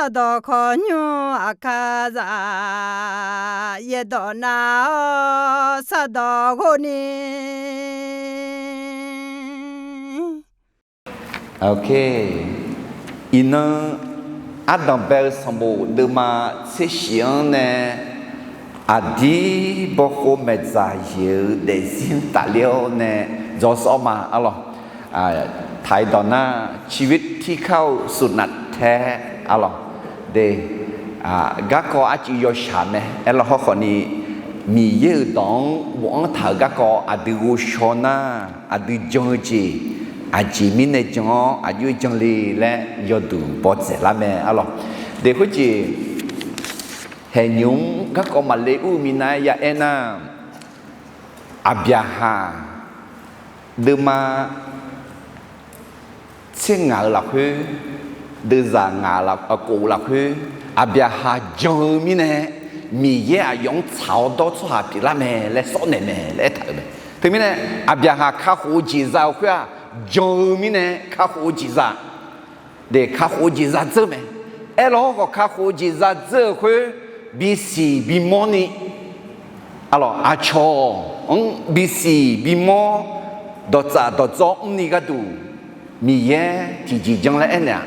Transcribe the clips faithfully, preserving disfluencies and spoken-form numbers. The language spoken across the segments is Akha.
Sardawq khawqnymr aqkar zaq, yaerdawq nav-awr sardawq ghov ni. Iqnan ardanq bae-eu sanqbof deuvma tser shif-anr nae, aqdir bawkhov maeqdzaq yaeq-eu daefzir-anr tafler-awr nae dzawrsawr ma arlawq. Taq-iq dawq nar, ชีวิตที่เข้าสู่นัดแท้ arlawq. De, garkawv arcuiv yawshaq mae. Aerlawq hawrkhawf ni, Miqyaer-euq dawq-anr bofanr taq-euq garkawv aqdui ghovshaw nar, aqdui jan-eu jeq aqjeq mirnae jan-awr aqjox-aer jan le laer yawduq bawdzaeq lar mae arlawq. De khoerjeq, haeqnymr-anr garkawv maqle ur-eu minav-aer ya aer nar, Aqbyaqhaq deuvma tser ngaq-euq lafkhoer, deuvzaq ngaq kof-eu lafkhoer, Aqbyaqhaq jan-eu mirnae, Miqyaer aqyawf-anr tsaq-awr dawr tsawrhaq pyeuflar mae laer sawr naeq mae laer aertaq-euq mae. Teumirnae, Aqbyaqhaq kakhof-eu jeq za-eu khoer-aq, jan-eu mirnae kakhof-eu jeq za, de kakhof-eu jeq za dzeur mae. Aerlawq hawrkhawf kakhof-eu jeq za dzeur-euq khoer, bisiq bimawr ni, arlawq, aqcawq-anr bisiq bimawr, dawqtsaf dawqdzawr mrni gharduq, Miqyaer tiqjeq janr laer aernaeq-aq,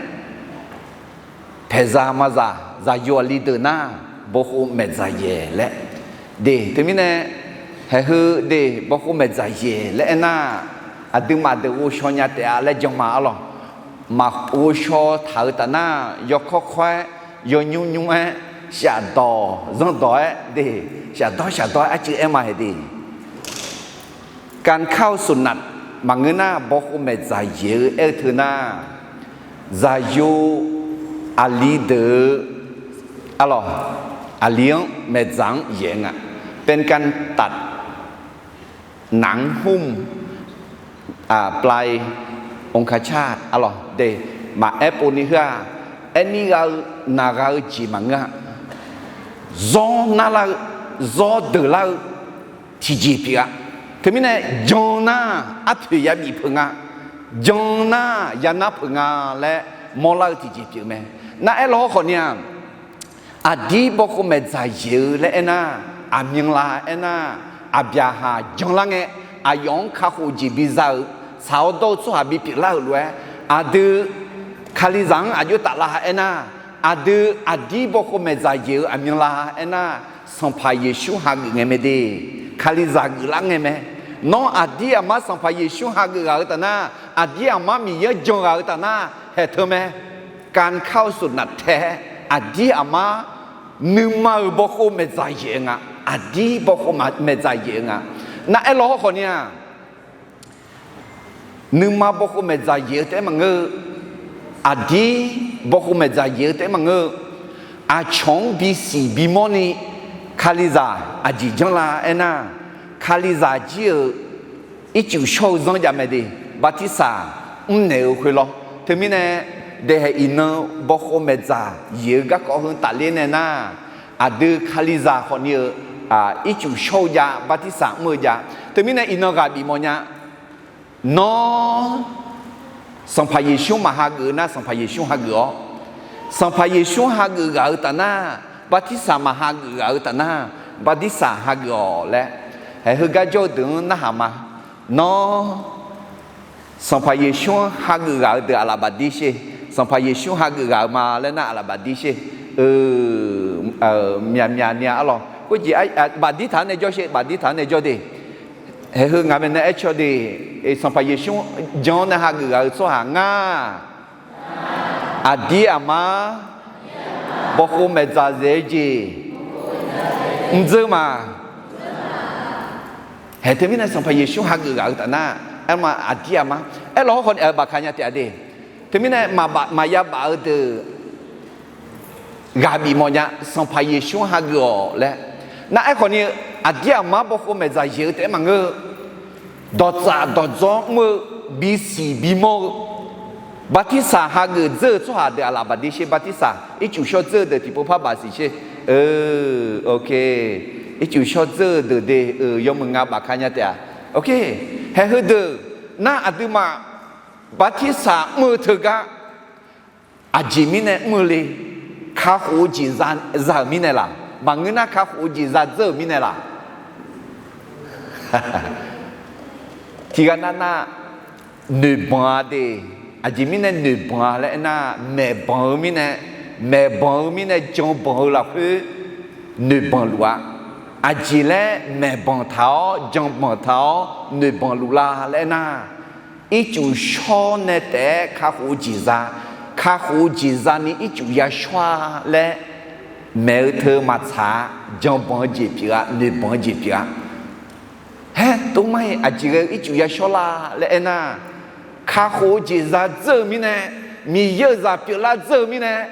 paeqzaq mazaq zaqyo aqli deuq nar, bawkhov maeqdzaq yaeq laer. De teumirnae, haeqheu de bawkhov maeqdzaq yaeq laer aernar, aqduimaf deuq ghovshaw nya taef-a laer jan ma arlawq. Maq ghovshaw taq-eu taf nar, yawkawr kawr-aer, yawnymr nymr-aer, shafdawq zanrdawq-aer de, shafdawr shafdawr-aer arcuiv aer ma haeq de. การเข้าสู่นัด maqngeur nar, bawkhov maeqdzaq yaeq-eu aer-eu teu nar, zaqyo aqli deuq-eu arlawq, aqli-anr maeqdzaq-anr yaeq-eu nga. เป็นการตัดหนังหุ้ม ปลายองคชาต arlawq de, maqaer pov ni heu-aq, aerni gha-eu naq gha-eu jeq maqngeur-a. Zawr narlar-eu, zawr deuqlar-eu tiqjeq pyeuf-a. Teumirnae, jan nar arpoeq yabif peuq nga, jan nar yanar peuq nga laer mawrlar-eu tiqjeq pyeuf mae. Nar aerlawq hawrkhawf ni-aq, aqdir bawkhov maeqdzaq yaeq-eu laer aernar, aqmyanlav aernar, Aqbyaqhaq janlar ngae, aqyawf-anr kakhof jeq biza-euq, tsaq-awr dawr-eu tsawrhaq bipyeuf lar-euq lof-aer, aqdui Kalizaq-anr aqjox taflar ha aernar, aqdui aqdir bawkhov maeqdzaq yaeq-eu aqmyanlav aernar, Sanqpaq Yeqsur hageuf ngae mae de. Kalizaq geuflar ngae mae. Nawr aqdir aqmar Sanqpaq Yeqsur hageuf ghaq-eu taf nar, aqdir aqmar Miqyaer-anr jan ghaq-eu taf nar, haeq teu mae. การเข้าสู่นัดแท้ aqdir aqmar nuima-euq bawkhov maeqdzaq yaeq-eu nga. Aqdir bawkhov maeqdzaq yaeq-eu nga. Nar aerlawq hawrkhawf ni-aq, nuima bawkhov maeqdzaq yaeq-eu taef-aer maqngeur-eu, aqdir bawkhov maeqdzaq yaeq-eu taef-aer maqngeur-eu, aqcawq-anr bisiq bimawr ni Kalizaq aqjeq janrlar aernar, Kalizaq jir-euq ircuf shawr-eu zanr jav mae de, bartirsaq mrnaeq-eu khoerlawr. Teumirnae, daehae iqnan bawkhov maeqdzaq yaeq-eu garkawv heu tafler nae nar, aqdui Kalizaq khawfni-eu ircuf shawr-eu jav, bartirsaq mr-eu jav. Teumirnae iqnan ghaq bif mawfnya. Nawr, Sanqpaq Yeqsur-anr maq hageuf nar, Sanqpaq Yeqsur hageuf-awr, Sanqpaq Yeqsur hageuf ghaq-eu taf nar, bartirsaq maq hageuf ghaq-eu taf nar, bartirsaq hageuf-awq laer, haeq heugar jawr-eu deuq-anr narhaq ma. Nawr, Sanqpaq Yeqsur-anr hageuf ghaq-eu deuq aqlaf bafdir sher. Sanqpaq Yeqsur hageuf ghaq-eu ma laer nar aqlaf bafdir sher. Myaqmyaq ni-a arlawq. Khoerjeq bafdir taq-anr nae jawr sher, bafdir taq-anr nae jawr de. Haeq heu ngaq maeqnan aer caw de, Sanqpaq Yeqsur jan-awr nae hageuf ghaq-eu tsawrhaq ngar, aqdir aqmar bawkhov maeqdzaq zaeq-eu jeq mrdzeur ma. Haeq teumirnae Sanqpaq Yeqsur hageuf ghaq-eu taf nar, aerma aqdir aqmar aerlawq hawrkhawf ni-aq bafka nya taef-a de. Teumirnae maqya baf-eu deuq ghaq bif mawfnya, Sanqpaq Yeqsur hageuf-awq laer. Nar aerkhawf ni-eu, aqdir aqmar bawkhov maeqdzaq yaeq-eu taef-aer maqngeur-eu, dawqtsaf dawqdzawr mr-eu, bisiq bimawr-eu, bartirsaq hageuf dzeur-eu tsawrhaq deuq aqlaf bafdir sher, bartirsaq ircuf shawr dzeur-eu deuq tiqpov par bafsiq sher. Ircuf shawr dzeur-eu deuq de, yawmuiq nga bafka nya taef-a. Haeq heudeuq nar aqduimaf bartirsaq mr-eu teugar aqjeq mirnae mr-eu le. kakhof-eu jeq za-euq mirnae laq? Maqngeur nar kakhof-eu jeq zadzeur-euq mirnae laq? Tiqghaq navnav noeqbanq-a de. Aqjeq mirnae noeqbanq-a laer aernar, maeqbanq-eu mirnae, maeqbanq-eu mirnae janbanq-eu lafkhoer noeqbanq luf-a. Aqjeq laer maeqbanq taq-awr janbanq taq-awr noeqbanq luf la laer aernar, ircuf shawr nae taef-aer kakhof-eu jeq za, kakhof-eu jeq zani ircuf ya shawr-a laer maeq-eu teu maqtsaq-a. Janbanq-eu jeq pyeuf-a, noeqbanq-eu jeq pyeuf-a. Haer, tov mar-iq aqjeq ghae-eu ircuf ya shawr la laer aernar, kakhof-eu jeq zadzeur-eu mirnae, Miqyaer-euq zaq pyeuflar dzeur-eu mirnae,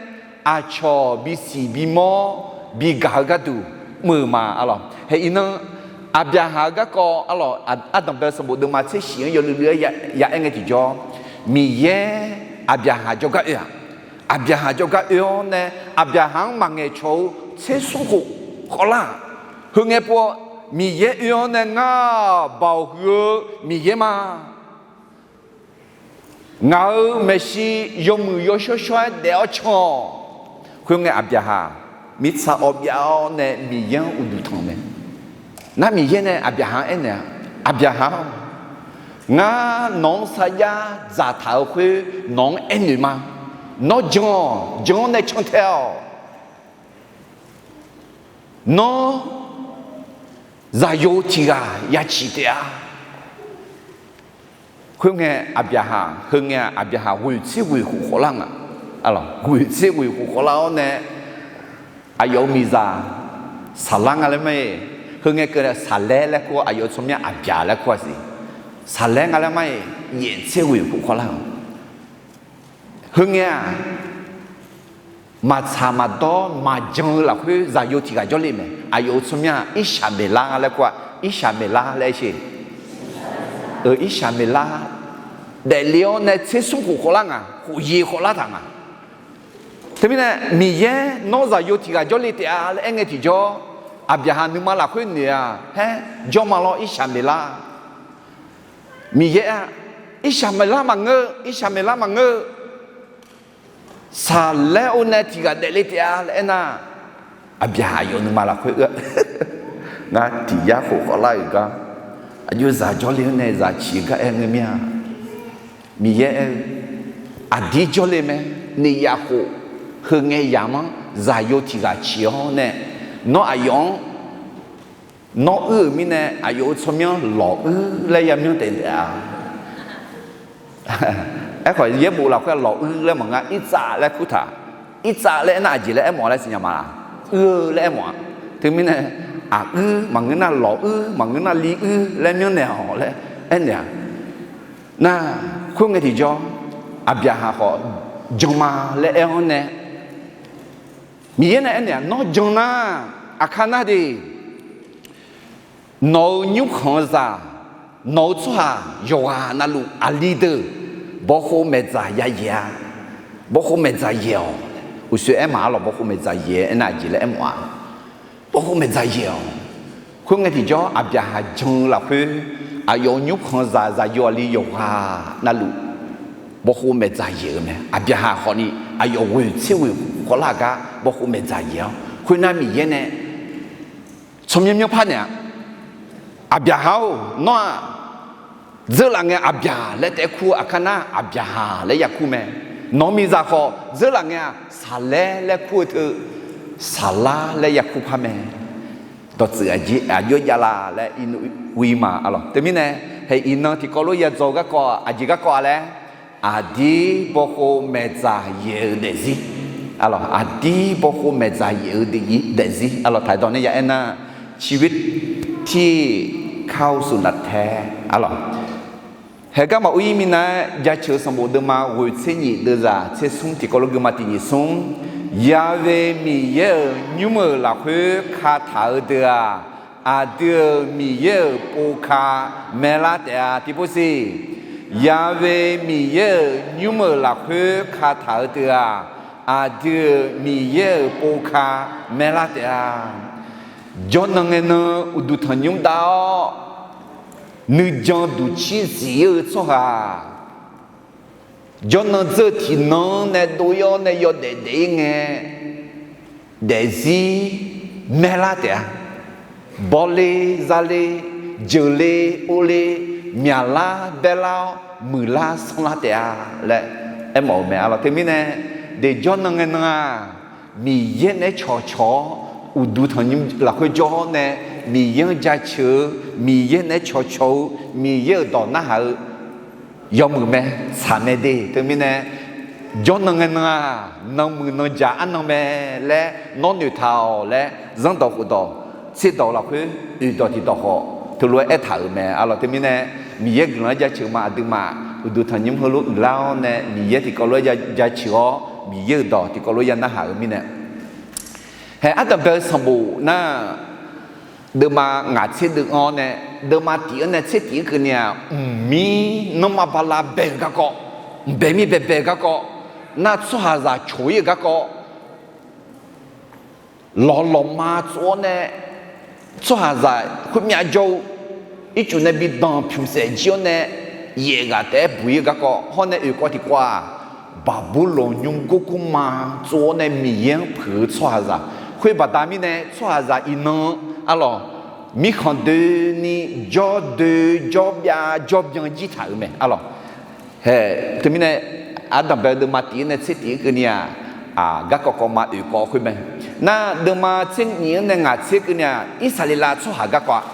aqcawq bisiq bimawr bigaq-eu gharduq mr-euq ma. Arlawq, hae iqnan Aqbyaqhaq-eu garkawv, arlawq, ardanqbae sanqbof deuvma tser shif-anr yawluiv luiv-aer ya aer ngae tiqjawr, Miqyaer Aqbyaqhaq jawrgar oe-aq, Aqbyaqhaq jawrgar oe-awr nae, Aqbyaqhaq-anr maqngaeq cawq-eu tser smr khof khawvlar-aq, heungae pov-awr, Miqyaer oe-awr nae ngar-aq Baoq huiq-eu Miqyaer ma. Ngaq-euq maeqshi yawmuiq yawshawr shawr-aer daef-awr can-awq. Khoerngae Aqbyaqhaq mirtsa awv byav-awr nae Miqyaer-anr uqduq tanq mae. Nar Miqyaer nae Aqbyaqhaq-anr aernaeq-a, Aqbyaqhaq-awr, ngar nawq-anr sarjax dzaqtaq-euq khoer nawq-anr aernoeq ma. Nawr jan-awq, jan-awr nae cantae-awq. Nawr zaqyo tiq ghaq ya ciq taef-a. Khoerngae Aqbyaqhaq, heungae-aq Aqbyaqhaq ghoeq tser ghoeq khof khawvlar nga. Ghoeq tser ghoeq khof khawvlar-awr nae, aqyawf-euq miqzaq Saqlar nga laer ma-iq, heungae keuv nae Saqlaer laer kur-awr, aqyawf-euq tsawrmyanr Aqbyaq laer kur-a siq. Saqlaer nga laer ma-iq, yaef tser ghoeq khof khawvlar-eu. Heungae-aq, maqtsaq maqdawr maqjan-eu lafkhoer zaqyo tiq ghaq jawrle mae. Aqyawf-euq tsawrmyanr-aq Irsaqmeqlar nga laer kur-a. Irsaqmeqlar laer aer sher. Irsaqmeqlar daefle-awr nae tser smr khof khawvlar nga, khof yeq khawvlar taq nga. Teumirnae Miqyaer nawr zaqyo tiq ghaq jawrle taef-a laer aer ngae tiqjawr, Aqbyaqhaq nuima lafkhoer noeq-aq, haer, jawr ma lawr Irsaqmeqlar. Miqyaer-aq, Irsaqmeqlar maqngeur, Irsaqmeqlar maqngeur. Saqlaer or nae tiq ghaq daefle taef-a laer aernar, Aqbyaqhaq aqyawf nuima lafkhoer oe-a, ngar tiq yar khof khawvlar-euq gar, aqjox zaq jawrle-anr nae zaq ciq-eu gar aer ngeur mir-a. Miqyaer aer-eu, aqdir jawrle mae. Nyiq yaf khof, heungae yamq-anr zaqyo tiq ghaq ciq-awr nae, nawr aqyawf-anr nawr uir-euq mirnae aqyawf-euq tsawrmyanr lawquir laer yamyanr taef taef-a. Aerkhawf yaerbof lafkhoer lawquir laer maqnga, irtsav laer kurtaq. Irtsav laer aernar aqjeq laer aermawf-a laer siqnya ma laq? Uir-eu laer aermawf-a. Teumirnae aqquir maqngeur nar lawquir, maqngeur nar liquir laer myanrnaeq-awq laer aernaeq-a. Nar, khoerngae tiqjawr, Aqbyaqhaq khawf jan ma laer aer-awr nae, Miqyaer nae aernaeq-aq, nawr jan nar, aqkar nar de, nawq-euq nymrkhanq-eu zaq, nawq-euq tsawrhaq yawqghaq navluf aqli deuq bawkhov maeqdzaq ya yaeq-a. Bawkhov maeqdzaq yaeq-awq. Uqshoe aer maq-ar lawq, bawkhov maeqdzaq yaeq aernar aqjeq laer aermawf-a. Bawkhov maeqdzaq yaeq-awq. Khoerngae tiqjawr Aqbyaqhaq jan-eu lafkhoer, aqyawf-euq nymrkhanq zaq zaqyo aqli yawqghaq navluf bawkhov maeqdzaq yaeq-eu mae. Aqbyaqhaq khawfni aqyawf ghoeq tser ghoeq khawvlar gar bawkhov maeqdzaq yaeq-awr, khoernar Miqyaer nae tsawrmyanr myanrpar naeq-a. Aqbyaqhaq-or, nawr-aq, dzeurlaf ngae Aqbyaq laer taef-aer kur-eu, aqkar nar Aqbyaqhaq laer ya kur mae. Nawq-euq miqzaq khawf dzeurlaf ngae-aq Saqlaer laer kur-eu teu, Saqlar laer ya kur par mae. Dawqtsuif aqjox jav la laer ir ma. Teumirnae, hae iqnan tiqkawv lof ya dzaw-eu garkawv aqjeq garkawv-a laer, aqdir bawkhov maeqdzaq yaeq-eu daefzir. Aqdir bawkhov maeqdzaq yaeq-eu daefzir. Taqdawq nae ya aernar, ciqbir tir kar-eu suf naftae. Haegar maqur-ir minav-aer jaceuq-eu sanqbof deuvma ghoeq tser nyif deuvzaq tser smr tiqkawv lof geuma tiq nyif smr, Ya'we Miqyaer-euq nymr-euq lafkhoer kataq-eu deuq-aq, aqdui-euq Miqyaer-euq pov ka maeqlar taef-a. Tiqpov siq, Ya'we Miqyaer-euq nymr-euq lafkhoer kataq-eu deuq-aq, aqdui-euq Miqyaer-euq pov ka maeqlar taef-a. Jawrnan ngaenan uqduq tanqnymr dav-awr nuijan duqcir zif-eu tsawrhaq, jawrnan dzeur-eu tiqnan-anr nae dov-ir-awr nae yawdaef daef-ir ngae, daefzir maerlar taef-a. Bawle zale, jeuqle orle, myaqlar baerlar-awr muiqlar sanrlar taef-a laer aermawf-eu mae. Arlawq teumirnae, daeqjawr nan ngae nan-aq, Miqyaer naeq-aer cawqcawq-awr, uqduq tanqnymr lafkhoer jawr-awr nae, Miqyaer-anr jaceuq-eu, Miqyaer naeq-aer cawqcawq-eu, Miqyaer-euq dawq narhaq-eu yawmuiq mae, tsaq mae de. Teumirnae, jawr nan ngae nan-aq, nanmuiq nanjaq arnan mae laer nawr noeqtaq-awq laer, zanrdawq khofdawq tserdawq lafkhoer oeqdawq tiqdawq khawf teulof-aer aertaq-euq mae. Arlawq teumirnae, Miqyaer guiqlanq-anr jaceuq ma. Aqduimaf uqduq tanqnymr heulof uiqlar-awr nae, Miqyaer tiqkawv lof-aer jaceuq-awr, Miqyaer-euq dawq tiqkawv lof-aer ya narhaq-eu mirnae, hae ardanqbae-eu sanqbof nar, deuvma ngaq tser deuv anr-awr nae, deuvma tif-anr nae tser tif-anr keuvni-aq, mqmir nanrma bala bae-euq garkawv, mqbae mir baebae-eu garkawv, nar tsawrhaqzaq coq-ir-euq garkawv, lawqlawqma tsov-awr nae, tsawrhaqzaq khoermyav jawr-eu ircuf nae bi danq pyuq saef jir-awr nae, yaef ghaq taef-aer buq-ir-eu garkawv hawr nae, oeqkawv tiqkawv-aq, Baqburlawq nymr gorgurma tsov-awr nae Miqyaer-anr puiq-eu tsawrhaqzaq. Khoer baqda mirnae, tsawrhaqzaq iqnan, arlawq, mirkhanq doeni jawr doe, jawr byav jawr byan jir taq-euq mae. Arlawq, hae, teumirnae, ardanqbae-eu deuvma tif-anr nae tser tif-anr keuvni-aq, garkawv kawv ma oeqkawv khoer mae. Nar, deuvma tser nyif-anr nae ngaq tser keuvni-aq, Irsaqleqlav tsawrhaq garkawv-aq,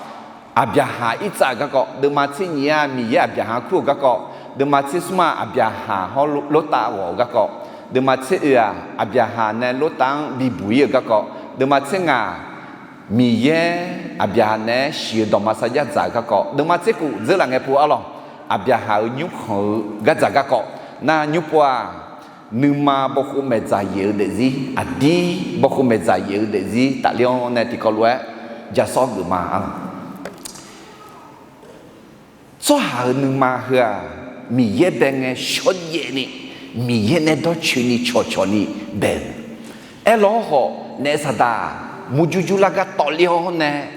Aqbyaqhaq Irtsav-euq garkawv. Deuvma tser nyif-aq, Miqyaer Aqbyaqhaq kur-euq garkawv. Deuvma tser smr-aq, Aqbyaqhaq hawr Lortav ghawq-euq garkawv. Deuvma tser oe-aq, Aqbyaqhaq nae Lortav-anr bibuq-ir-euq garkawv. Deuvma tser ngaq, Miqyaer Aqbyaqhaq naeq-aer shiq-eu dawqma sarjax dzaq-eu garkawv. Deuvma tser kuf dzeur laf ngae pov arlawq, Aqbyaqhaq-euq nymrkhanq-eu gardzaq garkawv. Nar nymr pov-aq, nuima bawkhov maeqdzaq yaeq-eu daefzir, aqdir bawkhov maeqdzaq yaeq-eu daefzir tafler-awr nae tiqkawv lof-aer ja sawr geuf ma. Tsawrhaq-euq nuima heu-aq, Miqyaer bae ngae shawrjaev ni, Miqyaer nae dawrcoeni cawqcawq ni bae-euq. Aerlawr khawf, naef saqdaq murjur jurlar gar tawvler-awr nae,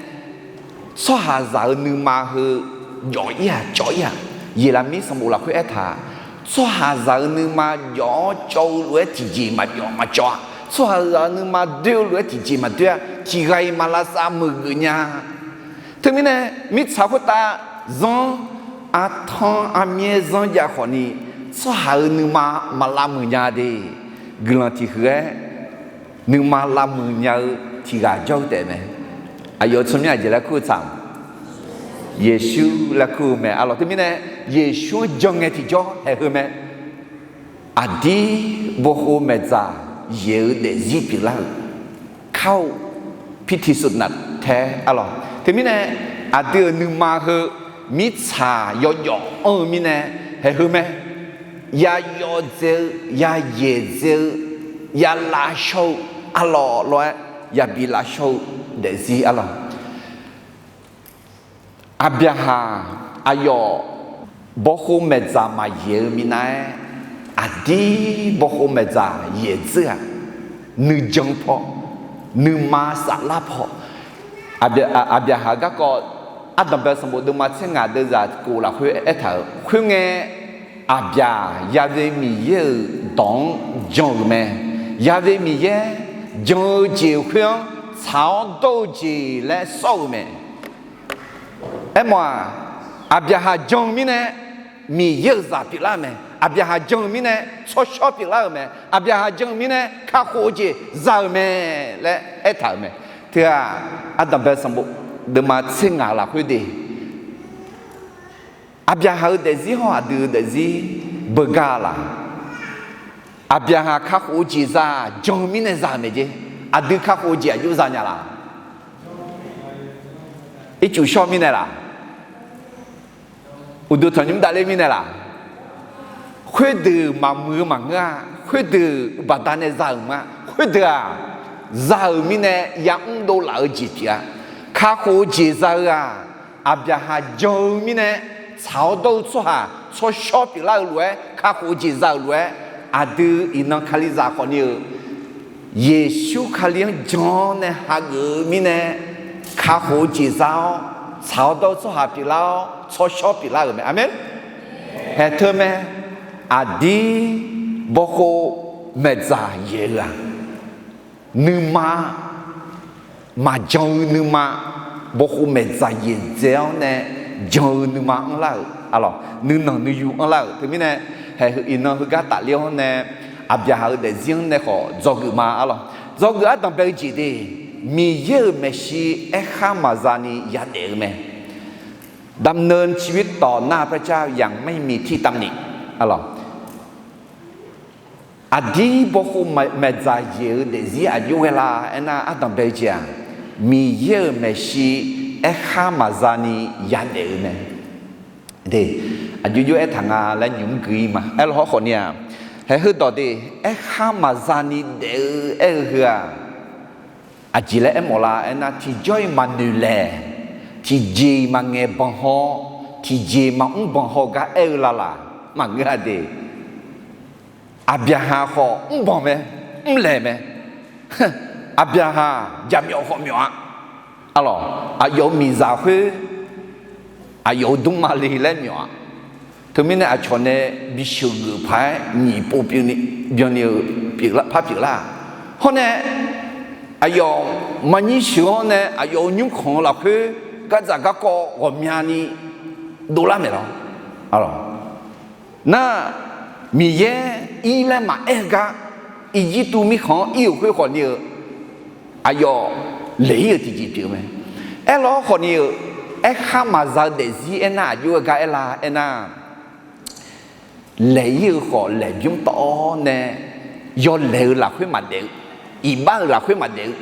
tsawrhaqzaq-euq nuima heu jawf-ir-aq cawv-ir-aq, Yeqlaqmir sanqbof lafkhoer aertaq, tsawrhaqzaq-euq nuima jawf-awr cawv-eu lof-aer tiqjeq maqjawf maqcawv-a. Tsawrhaqzaq-euq nuima doer-eu lof-aer tiqjeq maqdoer-a. Tiq ghaq-iq maq lavsav meuq geuf nya. Teumirnae, mirtsaq khoertav zanr, artanr armyaer zanr jav khawfni, tsawrhaq-euq nuima maq lavmuiq nya de. Guiqlanq tiq huiq-aer nuima lavmuiq nya-eu tiq ghaq jawr-eu taef mae. Aqyawf tsawrmyanr aqjeq laer kur-eu tsaq-a? Yeqsur laer kur-eu mae. Arlawq teumirnae, Yeqsur-anr jan ngae tiqjawr haeq heu mae. Aqdir bawkhov maeqdzaq yaeq-eu daefzir pyeuflar-euq kar-eu pirtiq suf naftaer arlawq. Teumirnae, aqdui-euq nuima heu mirtsaq yawjawf anr-eu mirnae haeq heu mae. Ya yawdzae-eu, ya yaeqdzae-eu, ya lavshawr-eu, arlawq lof-aer yabi lavshawr-eu daefzir arlawq. Aqbyaqhaq aqyawf bawkhov maeqdzaq maqyaeq-eu minav-aer, aqdir bawkhov maeqdzaq yaeq dzeur-aq, nuijan paw, nuima saflar paw. Aqbyaqhaq garkawv ardanqbae sanqbof deuvma tser ngaq deuvzaq kof lafkhoer aertaq-euq khoerngae, Aqbyaq Ya've Miqyaer-euq dawq-anr jan-euq mae. Ya've Miqyaer jan-eu jeq khoer-anr tsaq-awr dawr-eu jeq laer sawr-euq mae. Aermawf-aq, Aqbyaqhaq jan-eu mirnae Miqyaer-euq zaq pyeuflar-euq mae. Aqbyaqhaq jan-eu mirnae tsawrshawr pyeuflar-euq mae. Aqbyaqhaq jan-eu mirnae kakhof-eu jeq za-euq mae laer aertaq-euq mae. Teu-aq, ardanqbae sanqbof deuvma tser ngaq lafkhoer de, Aqbyaqhaq-euq daefzir hawr aqdui-euq daefzir beugar laq? Aqbyaqhaq kakhof-eu jeq za-aq, jan-eu mirnae za-euq mae jeq. Aqdui kakhof-eu jeq aqjox za nya laq? Ircuf shawr mirnae laq? Uqduq tanqnymr davler mirnae laq? Khoerdeuq maqmuiq-eu maqngeur-a. Khoerdeuq baqdanae za-euq ma. Khoerdeuq-aq, za-euq mirnae yamr dovlaf-eu jeq pyeuf-a. Kakhof-eu jeq za-eu-aq, Aqbyaqhaq jan-eu mirnae tsaq-awr dawr-eu tsawrhaq tsawrshawr pyeuflar-eu lof-aer kakhof-eu jeq za-euq lof-aer, aqdui iqnan Kalizaq khawfni-euq Yeqsur Kali-anr jan-awr nae hageuf-eu mirnae kakhof-eu jeq za-awr tsaq-awr dawr-eu tsawrhaq pyeuflar-awr tsawrshawr pyeuflar-euq mae. Aqmeq. Haeq teu mae. Aqdir bawkhov maeqdzaq yaeq-eu-aq, nuima, maqjan-eu nuima, bawkhof maeqdzaq yaeqdzae-awr nae jan-eu nuima anrlar-euq, aqlawq, nuinanq nuiyu anrlar-euq. Teumirnae, haeq iqnan heugar tafler-awr nae, Aqbyaqhaq-euq daefzir-anr nae khawf dzawgeuf ma, aqlawq. Dzawgeuf ardanq bae-eu jeq de, Miqyaer-euq maeqshi aerkhar maqza ni yadaef-eu mae. ดำเนินชีวิตต่อหน้าพระเจ้าอย่างไม่มีที่ตำหนิ aqlawq. Aqdir bawkhof maeqdzaq yaeq-eu daefzir aqjox ghae la aernar, ardanq bae-eu jeq-aq, Miqyaer-euq maeqshi aerkhar maqza ni yadaef-eu mae. De, aqjox jox aertaq nga laer nymq-mr gui-ir ma. Aerlawq hawrkhawf ni-aq, haeq heudawq de, aerkhar maqza ni daef-eu aer-eu heu-aq, aqjeq laer aermawf la aernar, tiqjawr-iq maqnoeq laeq, tiqjeq-iq maqngaeq banq haw, tiqjeq maqmr banq haw gar aer-eu lalaq maqngeur-a de. Aqbyaqhaq khawf mrbanq mae, mrlaeq mae. Aqbyaqhaq jaqmyawf khawf myawf-a. Aqlawq, aqyawf-euq miqzaq khoer aqyawf-euq dmr male laer myawf-a. Teumirnae aqcawq nae bisheuq geuf paq-aer nyiq pov byanni-euq par pyeuflar-aq. Hawr nae aqyawf maqnyir sheuq-awr nae aqyawf-euq nymrkhanq-eu lafkhoer gardzaq garkawv ghawqmyani dovlar maeq lawr. Nar, Miqyaer ir laer maqaer-eu gar, Irjirtuv mirkhanq-anr ir-euq khoer khawf ni-eu, aqyawf laeq-ir-euq tiqjeq pyeuf-eu mae. Aerlawr khawf ni-eu, aerkhar maqza-eu daefzir aernar aqjox-aer gar aer la aernar, laeq-ir-eu khawf laeqbymr tawv-awr nae yawlaeq-eu lafkhoer maqdaef-eu, iqbax-euq lafkhoer maqdaef-eu,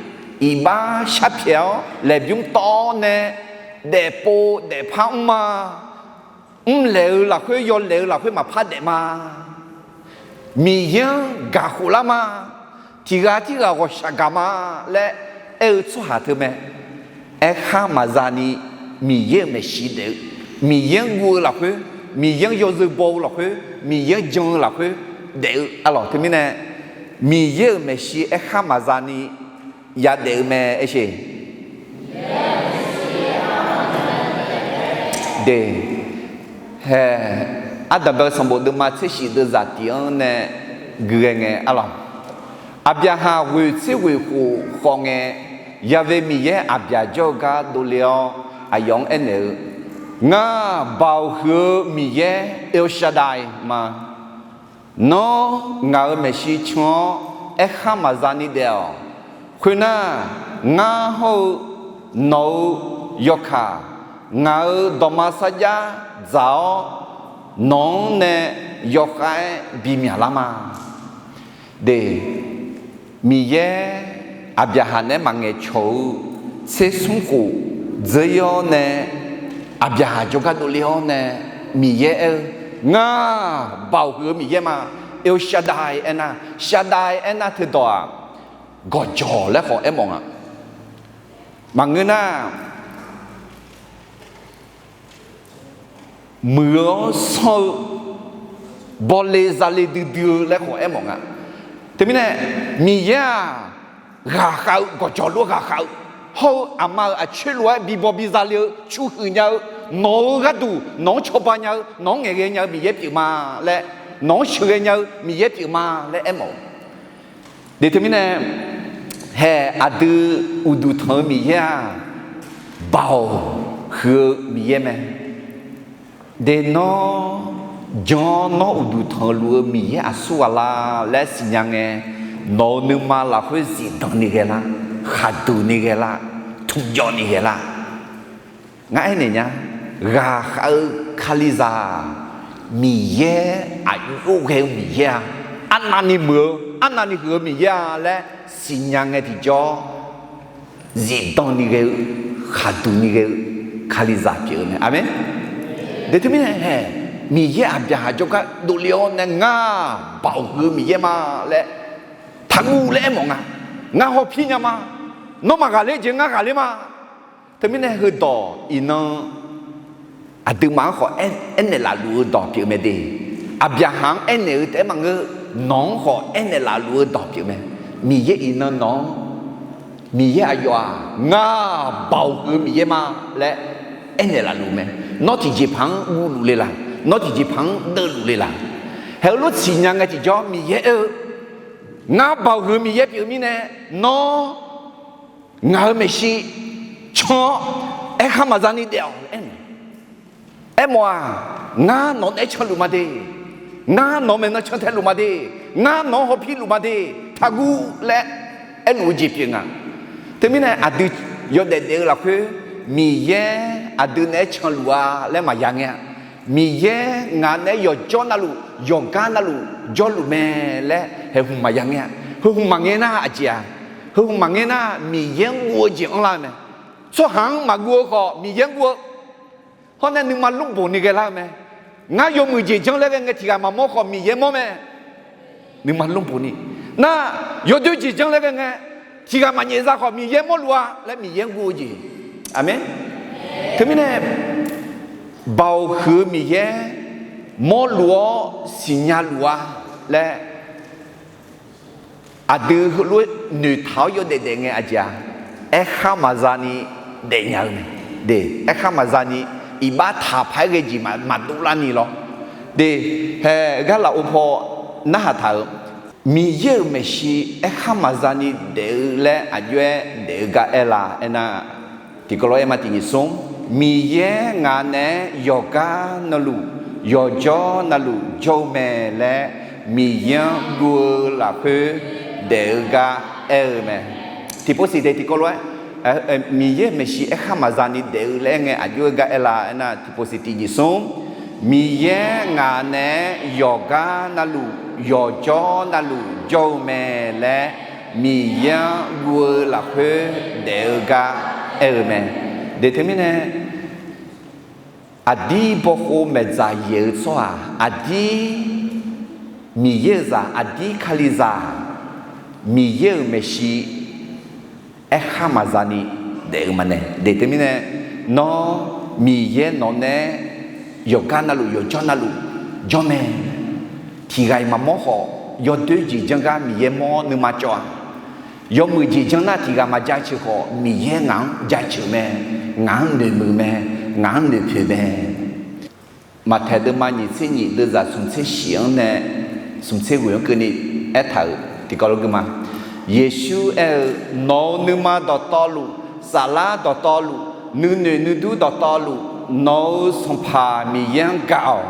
iqbax sharpyaeq-awr laeqbymr tawv-awr nae daefpov daefpar mr ma. Mrlaeq-eu lafkhoer yawlaeq-eu lafkhoer maqpar daef ma. Miqyaer-anr gaq khoflar ma. Tiqghaq tirghaq ghawqshaq gaq ma laer aer-eu tsawrhaq teu mae. Aerkhar maqza ni Miqyaer-euq maeqshi daef-eu, Miqyaer-anr guv-eu lafkhoer, Miqyaer-anr yawzeu baw-eu lafkhoer, Miqyaer-anr jan-eu lafkhoer daef-eu, aqlawq, teumirnae Miqyaer-euq maeqshi aerkhar maqza ni yadaef-eu mae aersheq. De, hae, ardanqbae-eu sanqbof deuvma tser shif deuvzaq tiq-anr nae gui ghae ngae, aqlawq, Aqbyaqhaq ghoeq tser ghoeq khof khawf ngae, Yaqve Miqyaer Aqbyaq jawr-eu gar dovle-awr aqyawf-anr aernaeq-eu, Ngar, Baoq huiq-eu Miqyaer El Shaddai ma. Nawr ngaq-euq maeqshi can-awr aerkhar maqza ni daef-awq. Khoernar, ngar hawr-eu nawq-euq yawkaq, ngaq-euq dawqma sarjax dzaq-awr, nawq-anr nae yawkhav-aer bimyaq lar ma. De, Miqyaer Aqbyaqhaq naeq-aer maqngaeq cawq-eu tser smr khof dzeur-ir-awr nae, Aqbyaqhaq jawrgar dovle-awr nae, Miqyaer aer-eu, Ngar, Baoq huiq-eu Miqyaer ma. El Shaddai aernar, Shaddai aernar teudawq-aq, gawqjawq laer khawf aermawf nga. Maqngeur nar, muiq-eu-awr sanr-eu, bawle zale duidui-eu laer khawf aermawf nga. Teumirnae, Miqyaer-aq, ghaqkhav-eu, gawqjawq lof-aer ghaqkhav-eu, hawr-eu aqma-euq aqcoer lof-aer bibaw biza le-eu, cu huiq nya-eu, nawq-euq gharduq nawq-anr cawba nya-eu, nawq-anr ngaeqghae nya-eu Miqyaer pyeuf ma laer, nawq-anr sheuqghae nya-eu Miqyaer pyeuf ma laer aermawf-eu. De teumirnae, hae aqdui uqduq tanq-eu Miqyaer-aq, Baoq huiq-eu Miqyaer mae. De nawr, jan-awr nawr uqduq tanqluf-eu Miqyaer aqsur ghaq la laer siqnya ngae, nawq-euq nuima lafkhoer zifdan ni ghae lar, khaqduq ni ghae lar, tmqjawv ni ghae lar. Ngar aernaeq nya, ghaqkhav-eu Kalizaq, Miqyaer aqjox ghae-eu Miqyaer-a, arnavni muiq-eu, arnavni huiq-eu Miqyaer-a laer siqnya ngae tiqjawr, zifdan ni ghae-eu, khaqduq ni ghae-eu Kalizaq pyeuf-eu mae. Aqmeq. De teumirnae hae, Miqyaer Aqbyaqhaq jawrgar dovle-awr nae, Ngar, Baoq huiq-eu Miqyaer ma laer taqguv laer aermawf nga. Ngar hawpir nya ma. Nawr maqghaqler jeq ngar ghaqler ma. Teumirnae heudawq iqnan aqduimaf-anr khawf aer, aernaeq lafluf-eu dawq pyeuf mae de. Aqbyaqhaq-anr aernaeq-eu taef-aer maqngeur, nawq-anr khawf aernaeq lafluf-eu dawq pyeuf mae. Miqyaer iqnan nawq-anr, Miqyaer aqyawf-aq, Ngar, Baoq huiq-eu Miqyaer ma laer aernaeq lafluf mae. Nawr tiqjeqpaq-anr guvluf le laq? Nawr tiqjeqpaq-anr deuvluf le laq? Hae-eu lof siqnya ngae tiqjawr Miqyaer aer-eu, Ngar baoq huiq-eu Miqyaer pyeuf-eu mirnae, nawr ngaq-euq maeqshi can-awr aerkhar maqza ni daef-awq laer aer-eu mae. Aermawf-aq, ngar nawq naeq-aer canluf ma de, ngar nawq maeqnan cantae luf ma de, ngar nawq-anr hawpir luf ma de, taqguv laer aerluf-eu jeq pyeuf nga. Teumirnae aqdui yawdaef daef-eu lafkhoer Miqyaer aqdui naeq-aer canluf-a laer maqya ngae-a. Miqyaer ngaq naeq-aer yawqjawr navluf yawqgar navluf jawrluf mae laer haeq hmq maqya ngae-a. Heu hmq maqngae nar aqjeq-a, heu hmq maqngae nar Miqyaer-anr guv-eu jeq anrlar-eu mae. Tsawrhaq-anr maqguv-eu khawf Miqyaer-anr guv-eu. Hawr nae nuima lmrboq ni ghaelar-eu mae. Ngar yawmuiq jeq janr laer ghae ngae tiq ghaq maqmawr khawf Miqyaer mawr mae. Nuima lmrboq ni. Nar, yawdoer jeq janr laer ghae ngae, tiq ghaq maqnyaef za khawf Miqyaer mawrluf-a laer Miqyaer-anr guv-eu jeq. Aqmeq. Teumirnae, baoq huiq-eu Miqyaer mawrluf-awr siqnya luf-a laer aqdui heulof-aer noeqtaq-awr yawdaef daef ngae aqjeq-a, aerkhar maqza ni daefnya-eu mae. De, aerkhar maqza ni iqbax taq paq-aer ghae jeq maqdov larni lawr. De, hae gar lafov paw narhaq taq-euq Miqyaer-euq maeqshi aerkhar maqza ni daef-eu laer aqjox-aer daef-eu gar aer la aernar, tiqkawv lof-aer ma tiq nyiq smr, Miqyaer ngaq naeq-aer yawqgar navluf yawqjawr navluf jawr-eu mae laer Miqyaer-anr guv-eu lafkhoer daef-eu gar aer-eu mae. Tiqpov siq de tiqkawv lof-aer, Miqyaer-euq maeqshi aerkhar maqza ni daef-eu laer aer ngae aqjox-aer gar aer la aernar, tiqpov siq tiq nyiq smr, Miqyaer ngaq naeq-aer yawqgar navluf yawqjawr navluf jawr-eu mae laer Miqyaer-anr guv-eu lafkhoer daef-eu gar aer-eu mae. De teumirnae, aqdir bawkhov maeqdzaq yaeq-eu tsawrhaq, aqdir Miqyaer-euq zaq, aqdir Kalizaq, Miqyaer-euq maeqshi aerkhar maqza ni daef-eu maqnaeq. De teumirnae, nawr Miqyaer nawq naeq-aer yawqgar navluf yawqjawr navluf jawr mae. Tiq ghaq-iq maqmawr khawf, yawdoer jeq janr gar Miqyaer mawr nuima cawv-a. Yawmuiq jeq janr nar tiq ghaq maqjaceuq khawf, Miqyaer ngaq-anr jaceuq mae, ngaq-anr noeqmuiq mae, ngaq-anr noeqpoeq mae. Maqtaeq deuvma nyiq tser nyiq deuvzaq smq tser shif-anr nae smq tser ghoeq-anr keuvni aertaq-euq tiqkawv lof gui ma. Yeqsur aer-eu, Nawq-euq nuima dawqtawvluf, saflar dawqtawvluf, nuinoeq nuidur dawqtawvluf, nawq-euq Sanqpaq Miqyaer-anr gaq-awq.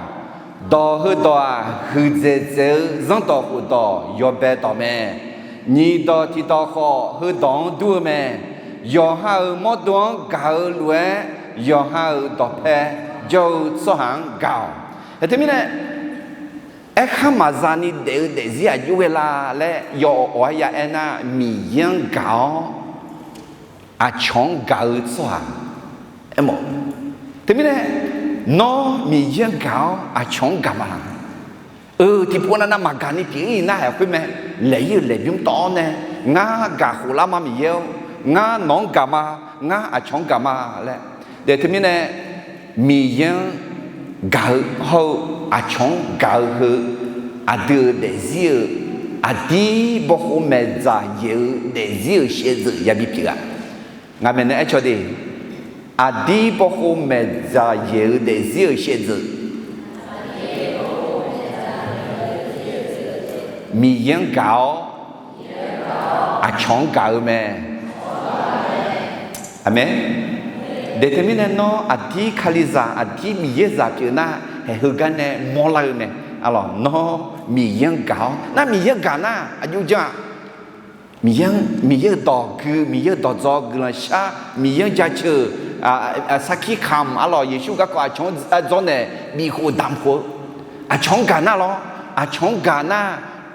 Dawq heudawq-aq, huiqdzaeq dzaeq-eu zanrdawq khofdawq yawbae dawq mae. Nyiq dawq tiq dawq khawf, heudawq-anr dur-eu mae. Yawqha-euq mawrdo-anr gaq-eu lof-aer, yawqha-euq dawqpae jawr-eu tsawrhaq-anr gaq-awq. Teumirnae, aerkhar maqza ni daef-eu daefzir aqjox ghae la laer yawawq-aer ya aernar, Miqyaer-anr gaq-awr aqcawq-anr gaq-eu tsawrhaq aermawf. Teumirnae, nawr Miqyaer-anr gaq-awr aqcawq-anr gaq ma laq? Eu, tiqpov navnav maqgaq ni pyeuf-ir nar haeq khoer mae. Laeq-ir-euq laeqbymr tawv-awr nae, ngar gaq khof lar ma Miqyaer-or, ngar nawq-anr gaq ma, ngar aqcawq-anr gaq ma laer. De teumirnae, Miqyaer-anr gaq-eu hawr-eu aqcawq-anr gaq-eu heu, aqdui-euq daefzir-euq aqdir bawkhov maeqdzaq yaeq-eu daefzir-euq shaevdzeuf yabi pyeuf-a. Ngaq maeqnan aercaw de, aqdir bawkhov maeqdzaq yaeq-eu daefzir-euq shaevdzeuf, Miqyaer-anr gaq-awr aqcawq-anr gaq-eu mae. Aqmeq. De teumirnae nawr aqdir Kalizaq aqdir Miqyaer zaq pyeuf nar, haeq heugar nae mawrlar-eu mae. Arlawq, nawr Miqyaer-anr gaq-awr nar, Miqyaer-anr gaq nar aqjox jan-a. Miqyaer-anr, Miqyaer-euq dawq gui, Miqyaer-euq dawqdzawq guiqlanq shar, Miqyaer-anr jaceuq, sarkir kamq, arlawq, Yeqsur garkawv aqcawq-anr dzawrnaeq bifkhof damq khof-eu, aqcawq-anr gaq nar lawr, aqcawq-anr gaq nar,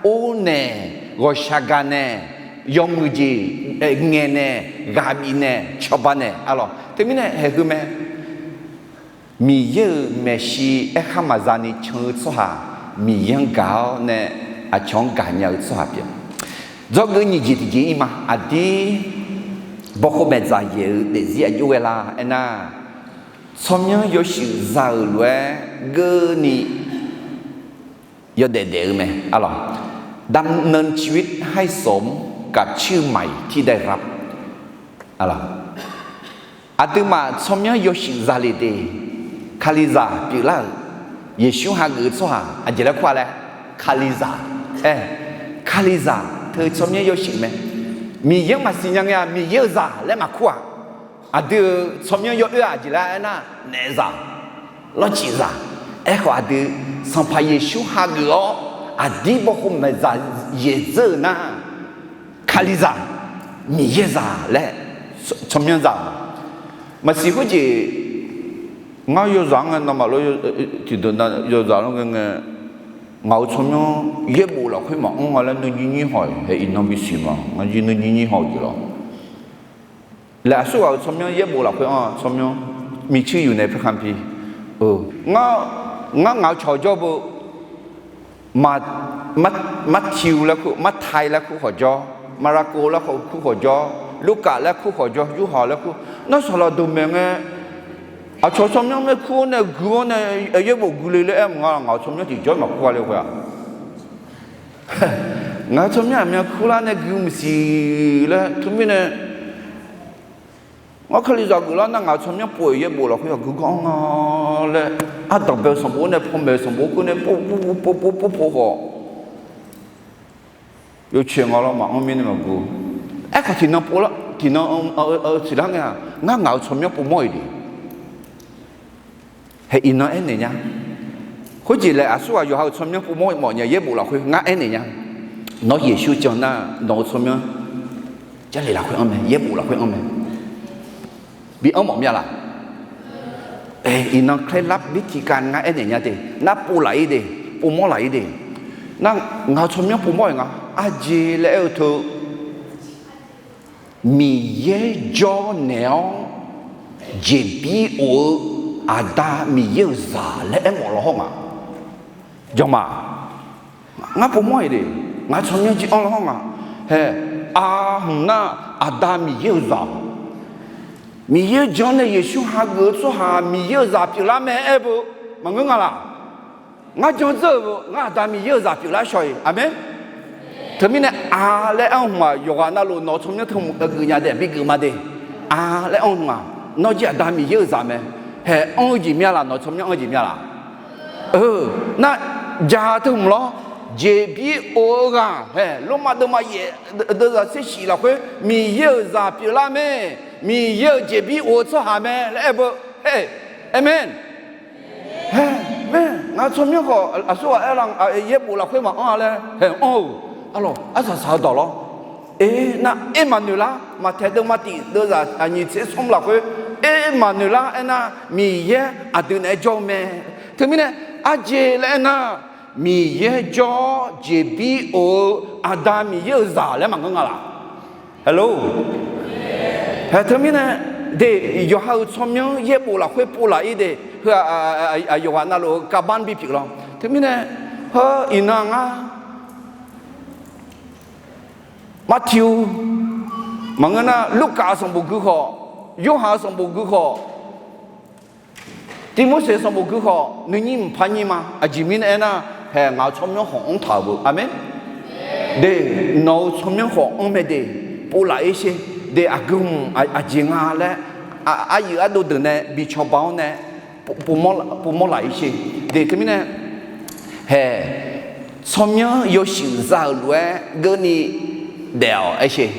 or naeq, ghawqshaq gaq naeq, yawmuiq jeq ngaeq naeq, ghaq bif naeq, cawba naeq, arlawq, teumirnae haeq heu mae. Miqyaer-euq maeqshi aerkhar maqza ni can-eu tsawrhaq, Miqyaer-anr gaq-awr nae aqcawq-anr gaqnya-eu tsawrhaq pyeuf. Dzawgeuf nyiq jeq tiqjeq-ir ma. Aqdir bawkhov maeqdzaq yaeq-eu daefzir aqjox ghae la aernar, tsawrmyanr yawshuif za-euq lof-aer geurni yawdaef daef-eu mae, arlawq. ดำเนินชีวิตให้สมกับชื่อใหม่ที่ได้รับ Arlawq, aqduimaf tsawrmyanr yawshuif zale de, Kalizaq pyeuflar-euq, Yeqsur hageuf-eu tsawrhaq aqjeq laer kur-a laer, Kalizaq, aer, Kalizaq Aqdui tsawrmyanr yawshuif mae. Miqyaer-anr maqsiq nya ngae-aq, Miqyaer-euq zaq laer maqkur-aq, aqdui-euq tsawrmyanr yawoer-aq jeq laer aernar, naef zaq, lawrcif zaq. Aerkhawf, aqdui Sanqpaq Yeqsur hageuf-awr aqdir baw khof maeqzaq yaeq dzeur-euq nar, Kalizaq, Miqyaer zaq laer tsawrmyanr zaq ma. Maqsiq khoerjeq, ngar yawzaq-anr ngae nawmaf lof, tiqdeuq na yawzaq-anr ngae ngae, ngaq-euq tsawrmyanr yaerbof lafkhoer maqanr nga laer nuinyir nyir haw-iq, hae iqnan bisiq ma, ngar nuinyir nyir haw-eu jeq lawr. Laer aqsurghaq-euq tsawrmyanr yaerbof lafkhoer anr-a, tsawrmyanr micaer yuf nae paerkhanq pi. Ngar ngaq-euq cawq jawr beu, Martiq laer kur, Martai laer kur khawf jawr, Marako laer kur khawf jawr, Lurkaf laer kur khawf jawr, Yorhaq laer kur, nar saqlaq deuq maeq ngae, aqcawq tsawrmyanr maer kur-awr nae gui-awr nae yaerbof gui le laer aer mq nga, ngaq-euq tsawrmyanr tiqjawr maqkur-a le khoer-aq. Ngaq-euq tsawrmyanr aqmyan kurlar nae gui maqsiq laer teumirnae, ngar Kalizaq geuflar nar ngaq-euq tsawrmyanr pov-iq yaerbof lafkhoer yawgui ganr nga laer, ardanq bae-eu sanqbof nae panmaeq-eu sanqbof keuv nae pov pov pov pov pov khawf, yawcaev nga lawr maqanr mirnae maqgeu. Aerkhawf tiqnan pov lar tiqnan siqlar ngae-aq, ngar ngaq-euq tsawrmyanr povmawr-iq de. Hae iqnan aernaeq nya. Khoerjeq laer aqsurghaq yawqha-euq tsawrmyanr povmawr-iq mawf nya yaerbof lafkhoer ngar aernaeq nya. Nawr Yeqsur jan nar nawq-euq tsawrmyanr Jarlif lafkhoer anr mae, yaerbof lafkhoer anr mae. Bi anr mawf myav laq? Iqnan เคล็ดลับ birtiqkav ngar aernaeq nya de, nar povlaf-ir de, povmawr laf-ir de. Nar ngaq-euq tsawrmyanr povmawr-iq nga, aqjeq laer aer-eu teu, Miqyaer jawr naeq-awr jeqbir of-eu Aqda Miqyaer-euq zaq laer aermawf lawhawr nga. Jawr ma. Ngar povmawr-iq de, ngaq-euq tsawrmyanr jir anr lawhawr nga. Hae, aqhmq nar Aqda Miqyaer-euq zaq, Miqyaer jan nae Yeqsur hageuf-eu tsawrhaq Miqyaer-euq zaq pyeuflar mae aer beu maqngeur nga laq? Ngar jan dzeur-euq beu ngar Aqda Miqyaer-euq zaq pyeuflar shawq-iq. Aqmeq. Teumirnae a laer anr hmq-aq yawqghaq navluf nawq-eu tsawrmyanr teu hmq-eu geuf nya de, bi geuf ma de. A laer anr hmq-aq, nawr jir Aqda Miqyaer-euq zaq mae. Hae, anr-eu jeq myav laq, nawq-eu tsawrmyanr anr-eu jeq myav laq? Nar ja teu hmq lawr, jeqbir of-eu ghaq, hae, Lormav deuvma yaef deuvzaq tser shif lafkhoer Miqyaer-euq zaq pyeuflar mae. Miqyaer-euq jeqbir of-eu tsawrhaq mae laer aer beu. Hae, aqmeq. Hae, ngaq-euq tsawrmyanr khawf aqsurghaq aer-a, yaerbof lafkhoer maqanr-a laer hae anr-euq. Arlawq arsaq saq-eu dawq lawr. Aer nar, aer maqnoeq lar, Maqtaeq deuvma tiq deuvzaq aqnyiq tser smr lafkhoer, aer maqnoeq lar aernar, Miqyaer aqdui naeq-aer jawr-eu mae. Teumirnae, aqjeq laer aernar, Miqyaer jawr-awr jeqbir of-eu Aqda Miqyaer-euq zaq laer maqngeur nga laq? Hello. Hae teumirnae, de, yawqha-euq tsawrmyanr yaerbof lafkhoer povlaf-ir de, heu-aq, yawqghaq navluf-eu kavbanr bi pyeuf lawr. Teumirnae, heu iqnan ngar Martiq-eu maqngeur nar, Lurkaf-eu sanqbof gui khawf, Yorhaq-eu sanqbof gui khawf, Tivmorseq sanqbof gui khawf nuinyir mqpar nyir ma. Aqjeq mirnae aernar, hae ngaq-euq tsawrmyanr khawf anr taq-euq beu. Aqmeq. De, nawq-euq tsawrmyanr khawf anr mae de, povlaf-ir sher. De, aqgeu hmq aqjeq nga laer, aryuif ardov deuq nae bi cawba-awr nae, povmawr laf-ir sher. De, teumirnae, hae, tsawrmyanr yawshuif za-euq lof-aer geurni daef-awq aer sher.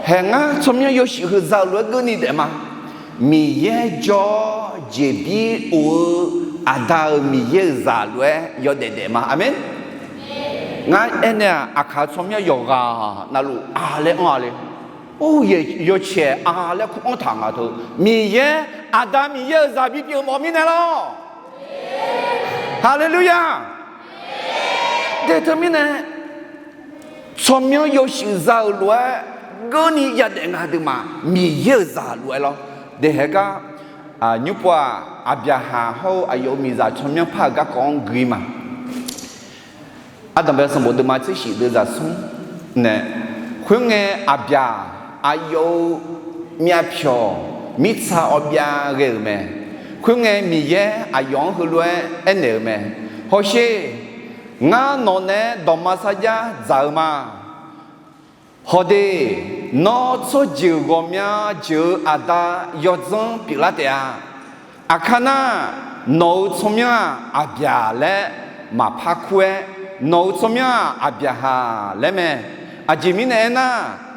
Hae ngar tsawrmyanr yawshuif heu za-euq lof-aer geurni daef ma. Miqyaer jawr-awr jeqbir of-eu Aqda-euq Miqyaer-euq zaq lof-aer yawdaef daef ma. Aqmeq. Ngar aernaeq-aq, aqkaq-eu tsawrmyanr yawqghaq navluf a laer anr-a le. Or, yawcaeq a laer kur anr taq nga teu. Miqyaer, Aqda Miqyaer-euq zaq bipyeuf mawf mirnae lawr. Haleluya. De teumirnae, tsawrmyanr yawshuif za-euq lof-aer geurni yadaef nga deuq ma. Miqyaer-euq zaq lof-aer lawr. De hae gar, nymr pov-aq, Aqbyaqhaq hawr-eu aqyawf-euq miqzaq tsawrmyanr par-euq garkawv-anr gui ma. Ardanqbae sanqbof deuvma tser shif deuvzaq smr nae, khoerngae Aqbyaq aqyawf-euq myavpyawq mirtsa awbyav ghae-euq mae. Khoerngae Miqyaer aqyawf-anr heulof-aer aernaeq-euq mae. Hawsher, ngar nawq naeq-aer dawqma sarjax dzaq-eu ma. Hawde, nawr tsawrjeuq ghawqmya jeuq-eu Aqda yawdzanr pyeuflar taef-a. Aqkar nar, nawq-euq tsawrmyanr-aq Aqbyaq laer maqpar kur-aer, nawq-euq tsawrmyanr-aq, Aqbyaqhaq laer mae. Aqjeq mirnae aernar,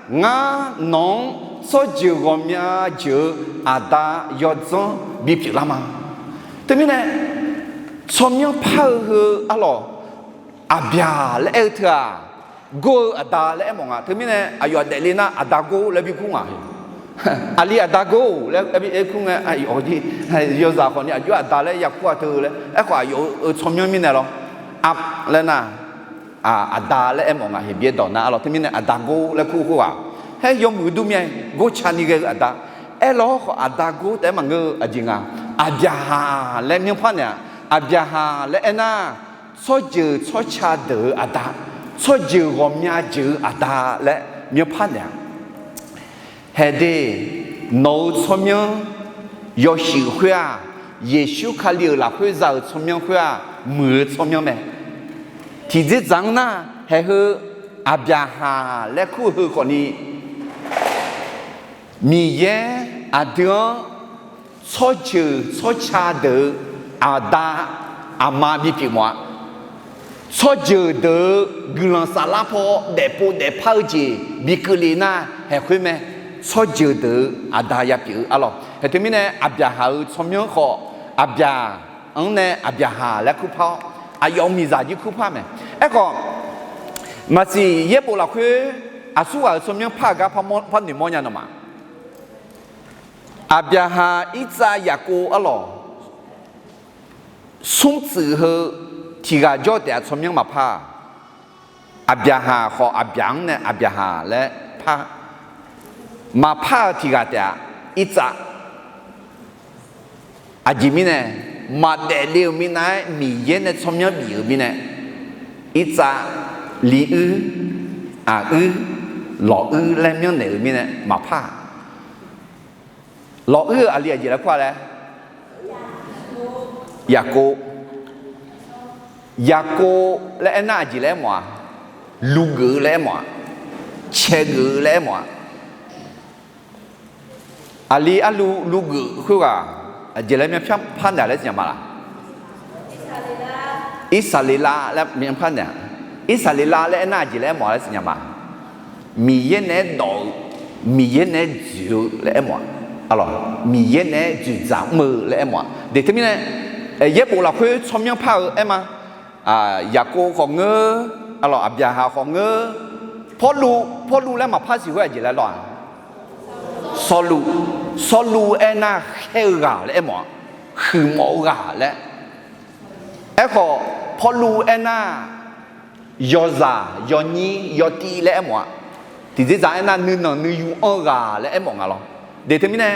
ngar nawq-anr tsawrjeuq ghawqmya jeuq-eu aqda yawdzanr bipyeuf lar ma. Teumirnae, tsawrmyanr par-eu heu arlawq, Aqbyaq laer aer-eu teu-aq, gor-eu aqda laer aermawf nga. Teumirnae aqyawf daefle nar aqda gor laer bikur ngaq. Aqli aqda gor laer aer kur ngae, yawzaq khawfni aqjox aqda laer yakur-a teu laer. Aerkhawf aqyawf-euq tsawrmyanr mirnae lawr, aq laer nar, aqda laer aermawf nga. Heqbyaer dawq nar arlawq, teumirnae aqda gor laer kur khoerghaq, haer yawmuiq dur myav-aer gor cani ghae-eu aqda. Aerlawr khawf aqda gor taef-aer maqngeur-eu aqjeq nga. Aqbyaqhaq laer myanrpar naeq-aq, Aqbyaqhaq laer aernar, tsawrjeuq tsawrca deuq-eu aqda, tsawrjeuq ghawqmya jeuq-eu aqda laer myanrpar naeq-a. Haeq de, nawq-euq tsawrmyanr yawshuif khoer-aq, Yeqsur Kali-euq lafkhoer za-euq tsawrmyanr khoer-aq, muiq-eu tsawrmyanr mae. Tiqdzerdzaq-anr nar, haeq heu Aqbyaqhaq laer kur-eu heu khawfni, Miqyaer aqdui-anr tsawrjeuq tsawrca deuq-eu aqda aqma bipyeuf mawf-a. Tsawrjeuq deuq-eu guiqlanq saflar paw daefpov daefpar-eu jeq bikeuvle nar, haeq khoer mae. Tsawrjeuq deuq-eu aqda yapyeuf-eu arlawq. Haeq teumirnae Aqbyaqhaq-euq tsawrmyanr khawf, Aqbyaq-anr nae Aqbyaqhaq laer kurpar-awr, aqyawf-euq miqzaq jir kurpar mae. Aerkhawf, maqsiq yaerbof lafkhoer aqsurghaq-euq tsawrmyanr par-eu gar par noeqmawr nya nawmaf. Aqbyaqhaq, Irtsav, Yaqkov arlawq, smrtsuif heu tiq ghaq jawr taef-a tsawrmyanr maqpar-a. Aqbyaqhaq khawf Aqbyaq-anr nae Aqbyaqhaq laer par. Maqpar-eu tiq ghaq taef-a Irtsav. Aqjeq mirnae, maqdaef le-euq minav-aer Miqyaer nae tsawrmyanr bif-euq mirnae, Irtsav, Liuir, Aquir, Lawquir laer myanrnaeq-euq mirnae maqpar-a. Lawquir-euq aqli aqjeq laer kur-a laer, Yaqkov. Yaqkov laer aernar aqjeq laer aermawf-a, lugeuf-eu laer aermawf-a, caegeuf-eu laer aermawf-a. Aqli arlu lugeuf khoerghaq aqjeq laer myanrpar naeq laer siqnya ma laq? Irsaqleqlav laer myanrpar naeq-a. Irsaqleqlav laer aernar aqjeq laer aermawf laer siqnya ma? Miqyaer naeq-aer dawf-eu, Miqyaer naeq-aer dzoeq-eu laer aermawf-a. Arlawq, Miqyaer naeq-aer dzoeqdzaq mr-eu laer aermawf-a. Deq teumirnae, yaerbof lafkhoer tsawrmyanr par-eu aer ma. Yaqkov khawf ngeur, arlawq, Aqbyaqhaq khawf ngeur. Pawrluv, Pawrluv laer maqpar siq khoer aqjeq laer lawr-a? Sawrluv, Sawrluv aernar khaer-eu ghaq laer aermawf-a, huiqmawf-eu ghaq laer. Aerkhawf, Pawrluv aernar, yawzaq, yawnyir, yawtiv laer aermawf-a. Tiqdzerdzaq aernar, nuinanq nuiyu anr-eu ghaq laer aermawf nga lawr. Deq teumirnae,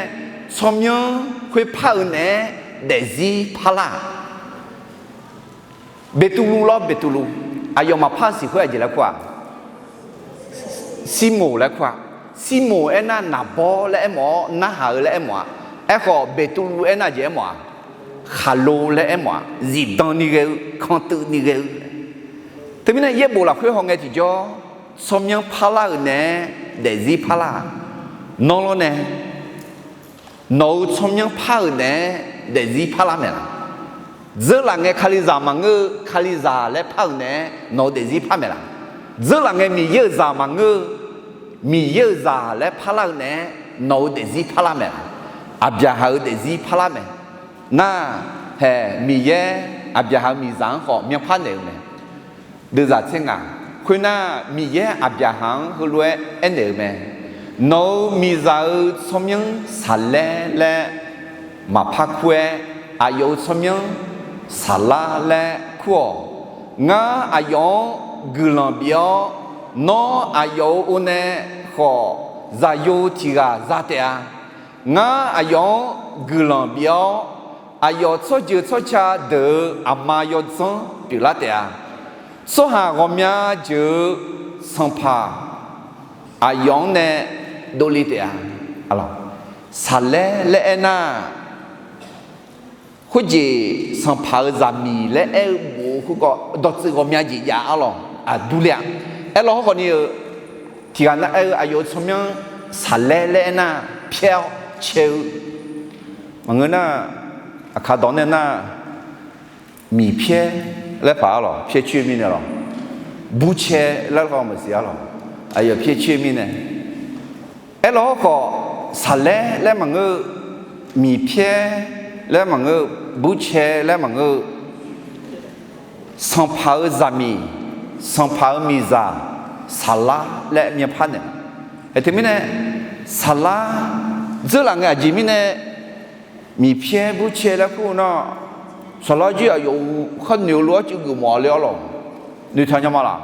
tsawrmyanr khoerpar-eu naeq-aer daefzir parlar-aq, Beqtuvluv lawr, Beqtuvluv. Aqyawf maqpar siq khoer aqjeq laer kur-a? Sirmoq laer kur-a. Sirmoq aernar, naqbawr laer aermawf-awr, narhaq-eu laer aermawf-a. Aerkhawf, Beqtuvluv aernar aqjeq aermawf-a? Khaqlo laer aermawf-a. Zifdan ni ghae-eu, kantuiv ni ghae-eu. Teumirnae yaerbof lafkhoer hawngae tiqjawr, tsawrmyanr parlar-euq naeq-aer daefzir parlar-aq, nawr lawr nae nawq-euq tsawrmyanr par-euq naeq-aer daefzir parlar maeq laq? Dzeurlaf ngae Kalizaq maqngeur-eu Kalizaq laer par-euq naeq-aer nawq-eu daefzir par maeq laq? Dzeurlaf ngae Miqyaer-euq zaq maqngeur-eu Miqyaer-euq zaq laer parlar-eu naeq-aer nawq-eu daefzir parlar maeq laq? Aqbyaqhaq-euq daefzir parlar mae. Nar, hae, Miqyaer Aqbyaqhaq-euq miqzaq-anr khawf myanrpar naeq-eu mae. Deuvzaq tser ngaq, khoernar, Miqyaer Aqbyaqhaq-anr heulof-aer aernaeq-euq mae. Nawq-euq miqzaq-euq tsawrmyanr Saqlaer laer maqpar kur-aer, aqyawf-euq tsawrmyanr Saqlar laer kur-awq. Ngar aqyawf-anr guiqlanq bif-awr, nawr aqyawf-euq or nae khawf zaqyo tiq ghaq za taef-a. Ngar aqyawf-anr guiqlanq bif-awr, aqyawf tsawrjeuq tsawrca deuq-euq aqma yawdzanr pyeuflar taef-a. Tsawrhaq ghawqmya jeuq-eu sanqpaq aqyawf-anr nae dovle taef-a. Saqlaer laer aernar, khoerjeq sanqpaq-euq zaqmiq laer aer-eu bof-eu khoergawv dawqtsuif ghawqmya jeq jav arlawq, aqdurler-a. Aerlawr hawrkhawf ni-eu, tiq ghaq nav aer-eu aqyawf-euq tsawrmyanr Saqlaer laer aernar, pyaer-awr cae-eu maqngeur nar, aqkaq dawq nae nar, miqpyaer laer paq-ar lawq, pyaer coer mirnae lawq. Burcae laer lar maqsiq-ar lawq. Aqyawf pyaer coer mirnae. Aerlawq hawrkhawf, saqlaer laer maqngeur-eu, miqpyaer laer maqngeur-eu, burcae laer maqngeur-eu, sanqpaq-euq zaqmiq, sanqpaq-euq miqzaq, saqlar laer myanpar naeq. Ae, teumirnae, saqlar dzeurlaf ngae aqjeq mirnae, miqpyaer burcae laer kur-eu nar, saqlar jir aqyawf-euq kharnoeq-eu lof-aer cuiv geufmawf-a le-ar lawq. Noeqtaq nya ma laq?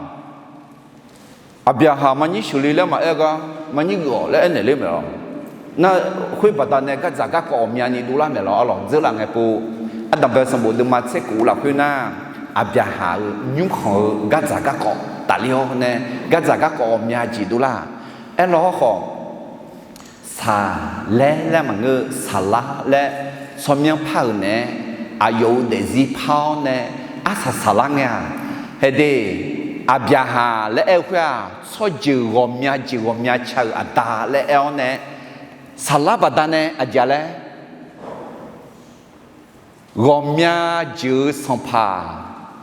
Aqbyaqhaq maqnyir sheuqle laer maqaer gar, maqnyir geuf-awq laer aernaeq ler mae lawq. Nar, khoer baqdanae gardzaq garkawv ghawqmyani dovlar mae lawq-ar lawq. Dzeurlaf ngae pov, ardanqbae sanqbof deuvma tser kof lafkhoer nar, Aqbyaqhaq-euq nymrkhanq-eu gardzaq garkawv tafler-awr nae, gardzaq garkawv ghawqmya jeq dovlar-aq. Aerlawq hawrkhawf, saqlaer laer maqngeur-eu, saqlar laer tsawrmyanr par-euq naeq-aer, aqyawf-euq daefzir par-awr nae, arsaq saqlar ngae-aq, haede, Aqbyaqhaq laer aer-eu khoer-aq, tsawrjeuq ghawqmya jeq ghawqmya ca-euq aqda laer aer-awr nae, saqlar baqdanae aqjeq-a laer, ghawqmya jeuq-eu sanqpaq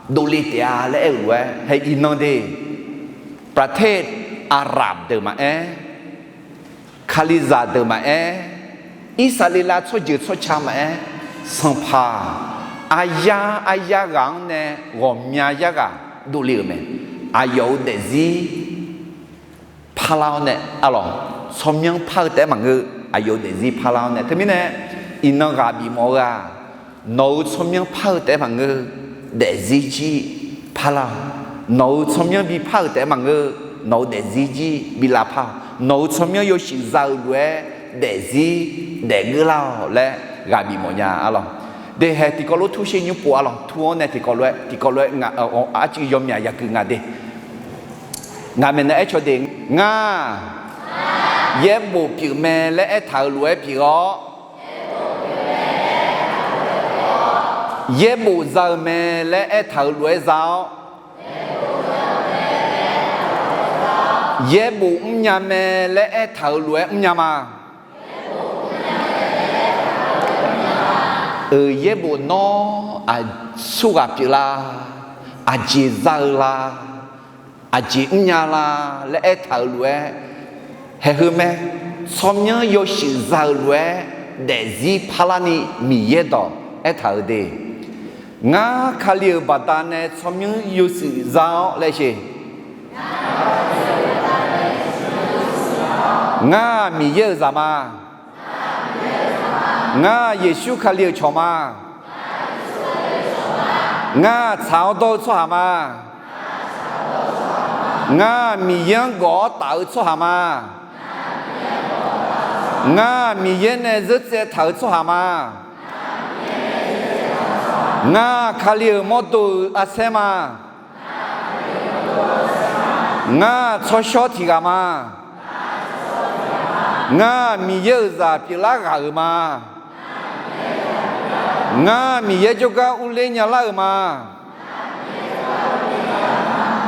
dovle taef-a laer aer-euq lof-aer, hae iqnan de, ประเทศอาหรับ deuq maqaer, Kalizaq deuq maqaer, Irsaqleqlav tsawrjeuq tsawrca maqaer, sanqpaq aryar aryar ghaq-anr nae ghawqmya yarghaq dovle-euq mae. Aqyawf-euq daefzir parlar-awr nae, arlawq, tsawrmyanr par-eu taef-aer maqngeur, aqyawf-euq daefzir parlar-awr nae. Teumirnae, iqnan ghaq bifmawf-eu-aq, nawq-euq tsawrmyanr par-eu taef-aer maqngeur, daefzir jir parlar-awq. Nawq-euq tsawrmyanr bipar-euq taef-aer maqngeur, nawq-euq daefzir jir bilavpar-awq. Nawq-euq tsawrmyanr yawshuif za-eu lof-aer daefzir daefgeurlar-awq laer ghaq bifmawf nya, arlawq. Dehae tiqkawv lof tur sher nymr pov, arlawq, tur-anr nae tiqkawv lof-aer, tiqkawv lof-aer arcuiv yawmyaq yageuf nga de. Ngaq maeqnan aer caw de, ngar yaerbof pyeuf mae laer aertaq-euq lof-aer pyeuf-awr, yaerbof za-eu mae laer aertaq-euq lof-aer za-awr, yaerbof mrnya mae laer aertaq-euq lof-aer mrnya ma. Euq yaerbof nawr aqsurghaq pyeuflar, aqjeq za-eu la, aqjeq mrnya la laer aertaq-euq lof-aer, haeqheu mae, tsawrmyanr yawshuif za-euq lof-aer daefzir parlarni Miqyaer dawq aertaq-euq de. Ngar Kali-euq baqdanae tsawrmyanr yawshuif za-awr laer sher. Ngar Miqyaer-euq zaq ma. Ngar Yeqsur Kali-euq cawq ma. Ngar tsaq-awr dawr-eu tsawrhaq ma. Ngar Miqyaer-anr gawf-awr taf-eu tsawrhaq ma. Ngar Miqyaer nae zeur tsaev taq-eu tsawrhaq ma. Ngar Kali-euq mawrdo-euq arsaer ma. Ngar tsawrshawr tiq ghaq ma. Ngar Miqyaer-euq zaq pyeuflar ghaq-euq ma. Ngar Miqyaer jawrgar urler nyalar-euq ma.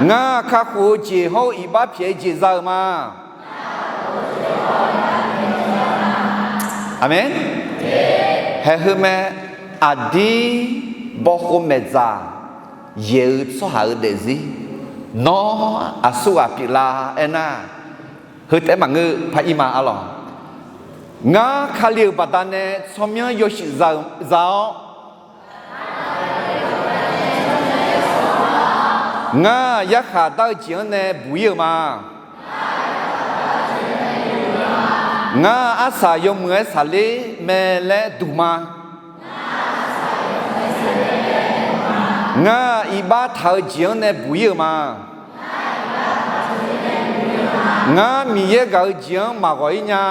Ngar kakhof-eu jeq hawr-eu iqbax pyaeq-eu jeq za-euq ma. Aqmeq. Haeqheu mae, aqdir bawkhov maeqdzaq yaeq-eu tsawrhaq-euq daefzir nawr aqsurghaq pyeuflar aernar, heu taef-aer maqngeur, paq-ir ma, arlawq. Ngar Kali-euq baqdanae tsawrmyanr yawshuif za-awr, ngar yarkhaq dar-eu jeq-anr nae buq-ir-euq ma. Ngar arsaq yawmuiq-aer saqler mae laer duq ma. Ngar iqbax taq-eu jeq-anr nae buq-ir-euq ma. Ngar Miqyaer gaq-eu jeq-anr maqghawq-ir nya.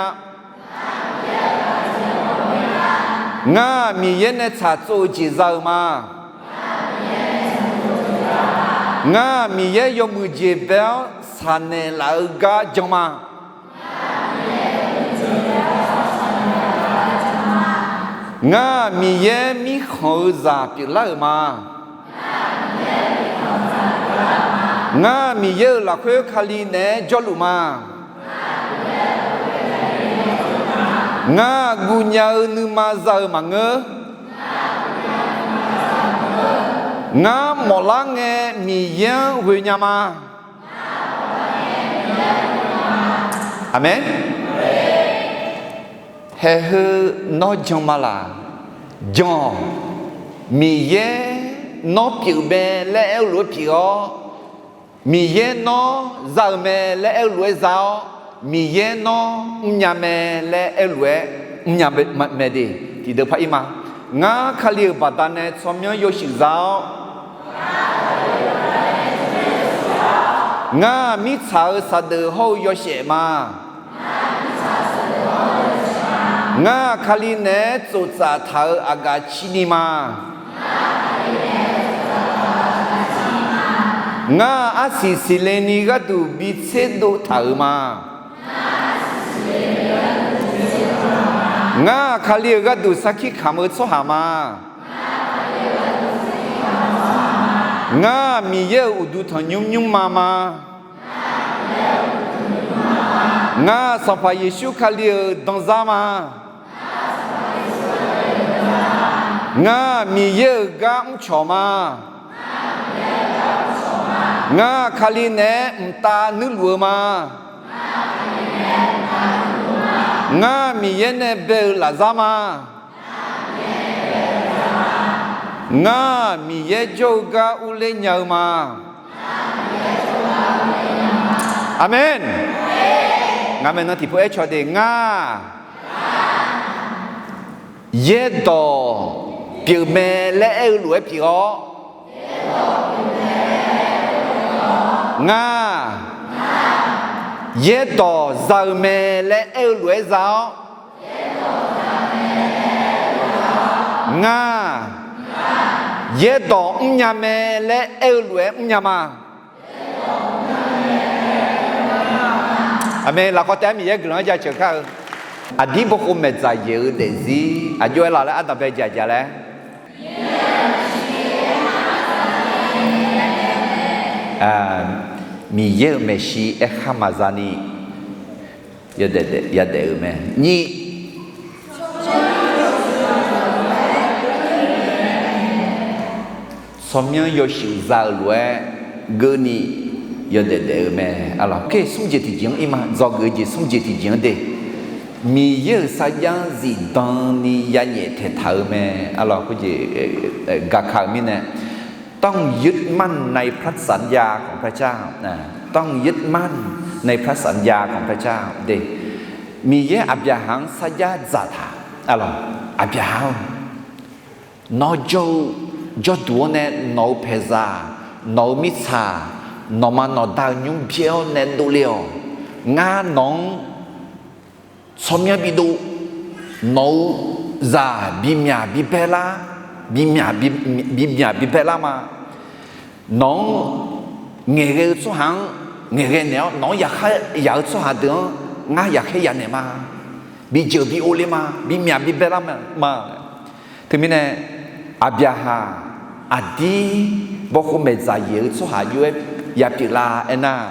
Ngar Miqyaer nae tsaqtsov-eu jeq za-euq ma. Ngar Miqyaer yawmuiq jeq bae-awr saqnaeq laf-eu gar jan ma. Ngar Miqyaer mirkhanq-eu zaq pyeuflar-euq ma. Ngar Miqyaer-euq lafkhoer Kali naeq-aer jawrluf ma. Ngar guvnya-eu nuima za-eu maqngeur. Ngar mawflar ngae Miqyaer-anr ghoe nya ma. Aqmeq. Haeq heu nawr jan ma laq? Jan-awq. Miqyaer nawr pyeuf mae laer aer-eu lof-aer pyeuf-awr, Miqyaer nawr za-euq mae laer aer-eu lof-aer za-awr, Miqyaer nawr mrnya mae laer aer-eu lof-aer mrnya mae de. Tiqdeuq par ir ma. Ngar Kali-euq baqdanae tsawrmyanr yawshuif za-awr, ngar mirtsaq-euq saqdeuf hawr-eu yawshaef ma. Ngar Kali naeq-aer tsoftsaf taq-euq aqgaf cini ma. Ngar arsiq siqle ni gharduq bi tserdov taq-euq ma. Ngar Kali-euq gharduq sarkir kamq-eu tsawrhaq ma. Ngar Miqyaer-euq uqduq tanqnymr nymrma ma. Ngar Sanqpaq Yeqsur Kali-euq danzar ma. Ngar Miqyaer-euq gar mrcawq ma. Ngar Kali naeq-aer mqtav nuirluf-eu ma. Ngar Miqyaer nae bae-eu lafzar ma. Ngar Miqyaer jawr-eu gar urler nya-eu ma. Aqmeq. Ngar maeqnan tiqpov aer caw de. Ngar yaerdawq pyeuf mae laer aer-eu lof-aer pyeuf-awr, ngar yaerdawq za-eu mae laer aer-eu lof-aer za-awr, ngar yaerdawq mrnya mae laer aer-eu lof-aer mrnya ma. Aqmeq. Lafkhawf taef-aer Miqyaer guiqlanq-anr jaceuq kar-eu. Aqdir bawkhov maeqdzaq yaeq-eu daefzir aqjox-aer laf laer ardanqbae jaqjaq laer, Miqyaer-euq maeqshi aerkhar maqza ni yadaef, yadaef-euq mae. Nyiq, tsawrmyanr yawshuif za-euq lof-aer geurni yawdaef daef-eu mae. Aqlawq, smr jeq tiqjeq-anr ir ma. Dzawgeuf-eu jeq smr jeq tiqjeq-anr de. Miqyaer-euq sarjax-anr zifdan ni yanyaef taeqtaq-eu mae. Aqlawq, khoerjeq gaka-euq mirnae, ต้องยึดมั่นในพระสัญญาของพระเจ้า ต้องยึดมั่นในพระสัญญาของพระเจ้า de. Miqyaer Aqbyaqhaq-anr sarjax dzaqtaq. Aqlawq, Aqbyaqhaq-or, nawr jawr-eu jawrduq-anr nae nawq-euq paeqzaq, nawq-euq mirtsaq, nawqma nawqda-euq nymr byaer-awr nae dovle-awq. Ngar nawq-anr tsawrmyanr bidov, nawq-euq zaq bimyaq bibae lar, bimyaq bi, bimyaq bibae lar ma. Nawq-anr ngaeqghae-eu tsawrhaq-anr ngaeqghae naeq-awr, nawq-anr yaqkhar yaq-eu tsawrhaq deuq-anr ngar yaqkhaer yanaeq ma. Bijeuq bi ovle ma, bimyaq bibae lar ma. Teumirnae, Aqbyaqhaq aqdir bawkhov maeqdzaq yaeq-eu tsawrhaq jov-aer yapyeuf lar aernar,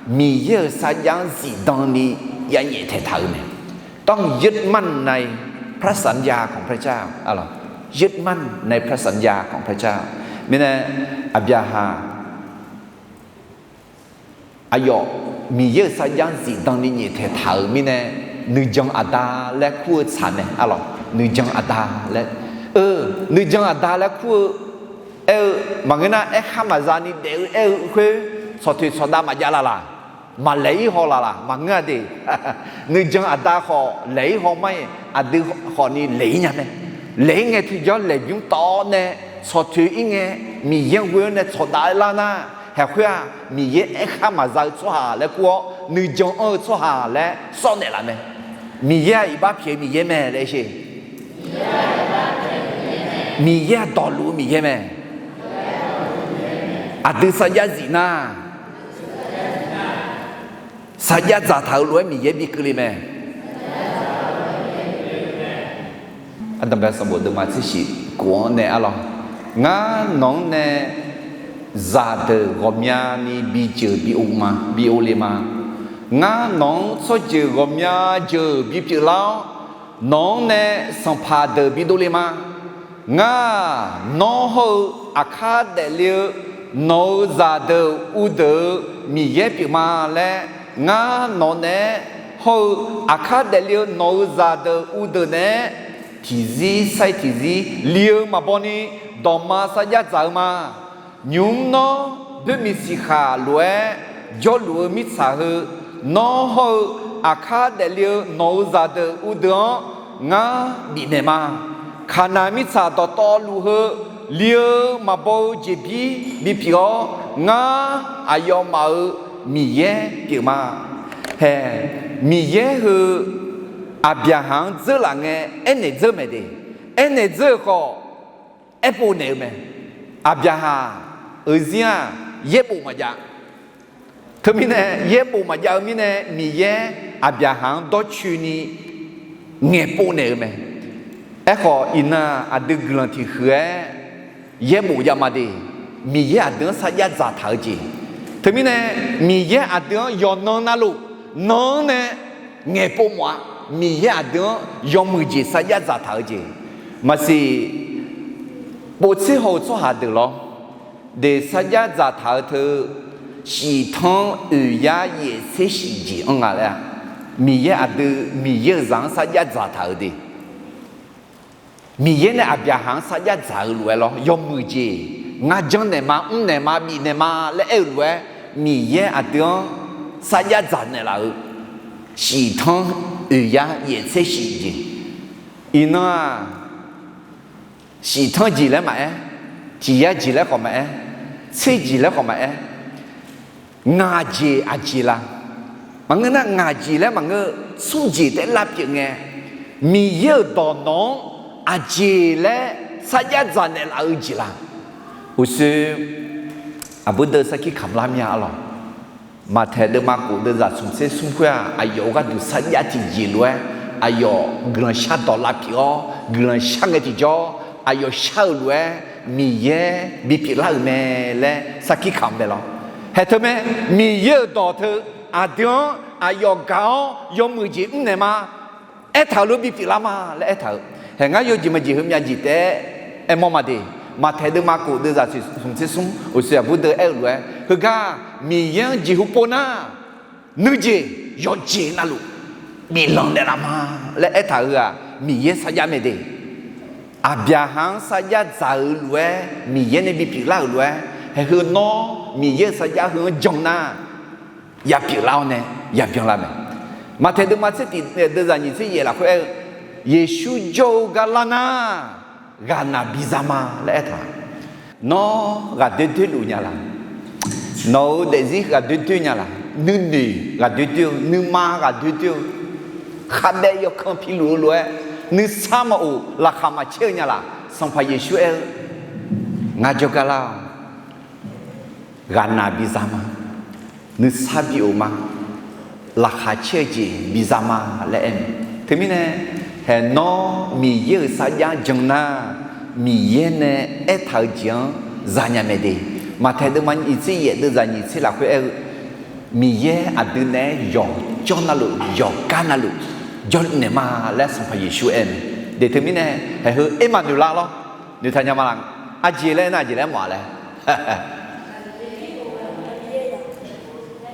Miqyaer-euq sarjax-anr zifdan ni yanyaef taeqtaq-eu mae. ต้องยึดมั่นในพระสัญญาของพระเจ้า aqlawq, ยึดมั่นในพระสัญญาของพระเจ้า mirnae, Aqbyaqhaq aqyawf Miqyaer-euq sarjax-anr zifdan ni nyaeftaeq taq-euq mirnae, nuijan aqda laer kur-eu tsaq mae. Aqlawq, nuijan aqda laer, nuijan aqda laer kur-eu aer-eu maqngeur nar, aerkhar maqza ni daef-eu aer-eu khoer, tsawqtoeq tsawqdav maqjav laf laq, maqlaeq-ir haw laf laq maqngeur-a de. Nuijan aqda khawf laeq-ir haw mar-iq, aqdui khawf ni laeq-ir nya mae. Laeq-ir ngae tiqjawr laeqbymr tawv-awr nae, tsawqtoeq-ir ngae, Miqyaer-anr ghoe-awr nae tsawqdav lar nar, haeq khoer-aq Miqyaer aerkhar maqza-eu tsawrhaq laer kur-awr, nuijan anr-eu tsawrhaq laer sawr naeqlaf mae. Miqyaer-aq iqbax pyaeq-eu Miqyaer mae laer sher. Miqyaer-aq dawqluf-eu Miqyaer mae. Aqdui sarjax zif nar, sarjax dzaqtaq-euq lof-aer Miqyaer bi keuvle mae. Aqdanqbae sanqbof deuvma tser shif kof-anr nae arlawr, ngar nawq-anr nae zaqdeuq ghawqmyani bijeuq bi ovle ma. Ngar nawq-anr tsawrjeuq ghawqmya jeuq bipyeuf lar-awr, nawq-anr nae sanqpaq deuq bi dovle ma. Ngar, nawr hawr-eu aqkar daefle-eu nawq-euq zaqdeuq uvdeuq-euq Miqyaer pyeufma laer, ngar nawq naeq-aer hawr-eu aqkar daefle-eu nawq-euq zaqdeuq uvdeuq naeq-aer tiqzir sair tiqzir li-eu maqbaw ni dawqma sarjax dzaq-eu ma. Nymq-mr nawr boermiq siqkhaq lof-aer jawrluf-eu mirtsaq heu, nawr hawr-eu aqkar daefle-eu nawq-euq zaqdeuq uvdeuq-anr ngar bifnaeq ma. Kaqnaq mirtsaq dawqtawvluf heu li-eu maqbaw-eu jeqbir bipyeuf-awr, ngar aqyawfmaf-euq Miqyaer pyeufma. Hae, Miqyaer heu Aqbyaqhaq-anr dzeurlaf ngae, aernaeq dzeur mae de. Aernaeq dzeur-eu khawf, aerpov naeq-eu mae. Aqbyaqhaq-euq zir-aq, yaerbof maqjav. Teumirnae yaerbof maqjav-eu mirnae, Miqyaer Aqbyaqhaq-anr dawrcoeni ngaeqpov naeq-eu mae. Aerkhawf, iqnan aqdui guiqlanq tiqhuiq-aer yaerbof jav ma de. Miqyaer aqdui-anr sarjax dzaqtaq-eu jeq. Teumirnae, Miqyaer aqdui-anr yawqnan navluf, nan-anr nae ngaeqpov mawf-a. Miqyaer aqdui-anr yawmuiq jeq sarjax dzaqtaq-eu jeq. Maqsiq, povtser haw-eu tsawrhaq deuq lawr, de sarjax dzaqtaq-eu teu, shiqtanr oeq yar yaef tser shif jeq anr nga laer-a. Miqyaer aqdui, Miqyaer-euq zaq-anr sarjax dzaqtaq-eu de. Miqyaer nae Aqbyaqhaq-anr sarjax dzaq-eu lof-aer lawr, yawmuiq jeq, ngar janrnaeq ma, mrnaeq ma, bifnaeq ma laer aer-eu lof-aer, Miqyaer aqdui-anr sarjax dzaq naeqlaf-eu, shiqtanr oeq yar yaef tser shif jeq. Iqnan-aq, shiqtanr jeq laer maqaer, tiq yar jeq laer khawf maqaer, tser jeq laer khawf maqaer, ngaq jeq aqjeq la? Maqngeur nar, ngaq jeq laer maqngeur, smr jeq taef lar pyeuf ngae, Miqyaer-euq dawq nawq-anr aqjeq laer sarjax dzaq naeqlaf-eu jeq la? Uqshoe aqbur deuq sarkir kamq lar mir-a arlawq. Maqtaeq deuvma khof deuvzaq smq tser smr khoer-aq, aqyawf-euq gharduq sarjax tiqjeq lof-aer, aqyawf guiqlanq shardawq lavpyeuf-awr, guiqlanq shar ngae tiqjawr, aqyawf shar-euq lof-aer Miqyaer bipyeuf lar-euq mae laer sarkir kamq mae lawr. Haeq teu mae, Miqyaer-euq dawq teu aqdui-anr aqyawf gaq-awr yawmuiq jeq mrnaeq ma, aertaq-euq lof bipyeuf lar ma laer aertaq-euq. Haeq ngar yawjeq maqjeq heumyav jeq taef-aer aermawr ma de. Maqtaeq deuvma khof deuvzaq smq tser smr, uqshoe aqbur deuq aer-eu lof-aer, heugar Miqyaer-anr jeqhu pov nar, nuijeq yawqjeq navluf biflanq naeqlaf ma laer aertaq-euq-aq, Miqyaer sarjax mae de. Aqbyaqhaq-anr sarjax dzaq-eu lof-aer, Miqyaer nae bipyeuf lar-euq lof-aer, haeq heu nawr Miqyaer-euq sarjax heu-anr jan nar, yapyeuf lar-awr nae yabyan lar mae. Maqtaeq deuvma tser tiq deuvzaq nyiq tser yaef lafkhoer aer-eu, Yeqsur jawr-eu gar lar nar, ghaqnaq biza ma laer aertaq. Nawr ghaqdoer doer luf nya laq? Nawq-euq daefzir ghaqdoer doer nya laq? Nuinoeq ghaqdoer doer-eu, nuima ghaqdoer doer-eu, khavbaev yawkan piluf-eu lof-aer, nuisar maqof laqkhaq maqcaer-eu nya laq? Sanqpaq Yeqsur aer-eu, Ngar jawrgar lar-awq. Ghaqnaq biza ma. Nuisar bi of ma. Laqkhaq caer-eu jeq biza ma laer aer mae. Teumirnae, haeq nawr Miqyaer-euq sarjax jan nar, Miqyaer nae aertaq-eu jeq-anr zanya mae de. Maqtaeq deuvma nyiq tser yaef deuvzaq nyiq tser lafkhoer aer-eu, Miqyaer aqdui naeq-aer yawqjawr navluf, yawqgar navluf jawrluf naeq ma laer Sanqpaq Yeqsur aer mae. De teumirnae, haeq heu Ermaqnoeqlar lawr, noeqtaq nya ma laq? Aqjeq laer aernar, aqjeq laer mawf-a laer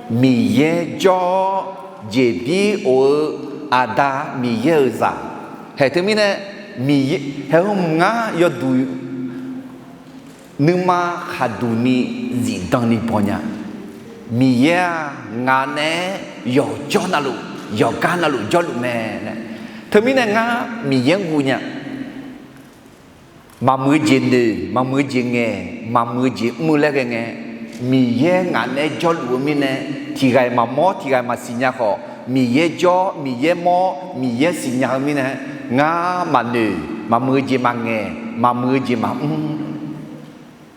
Miqyaer jawr-awr jeqbir of-eu Aqda Miqyaer-euq zaq. Haeq teumirnae, Miqyaer haeq heu ngar yawduq nuima khaqduq ni zifdan ni baw nya. Miqyaer-aq, ngaq naeq-aer yawqjawr navluf, yawqgar navluf jawrluf mae laer. Teumirnae ngar Miqyaer-anr guv nya. Maqmuiq-eu jeq noeq, maqmuiq-eu jeq ngaeq, maqmuiq-eu jeq mr-eu laer ghae ngae, Miqyaer ngaq naeq-aer jawrluf-eu mirnae, tiq ghaq-iq maqmawr, tiq ghaq-iq maqsiq nya khawf, Miqyaer jawr, Miqyaer mawr, Miqyaer siqnya-eu mirnae, ngar maqnoeq, maqmuiq-eu jeq maqngaeq, maqmuiq-eu jeq maqmr.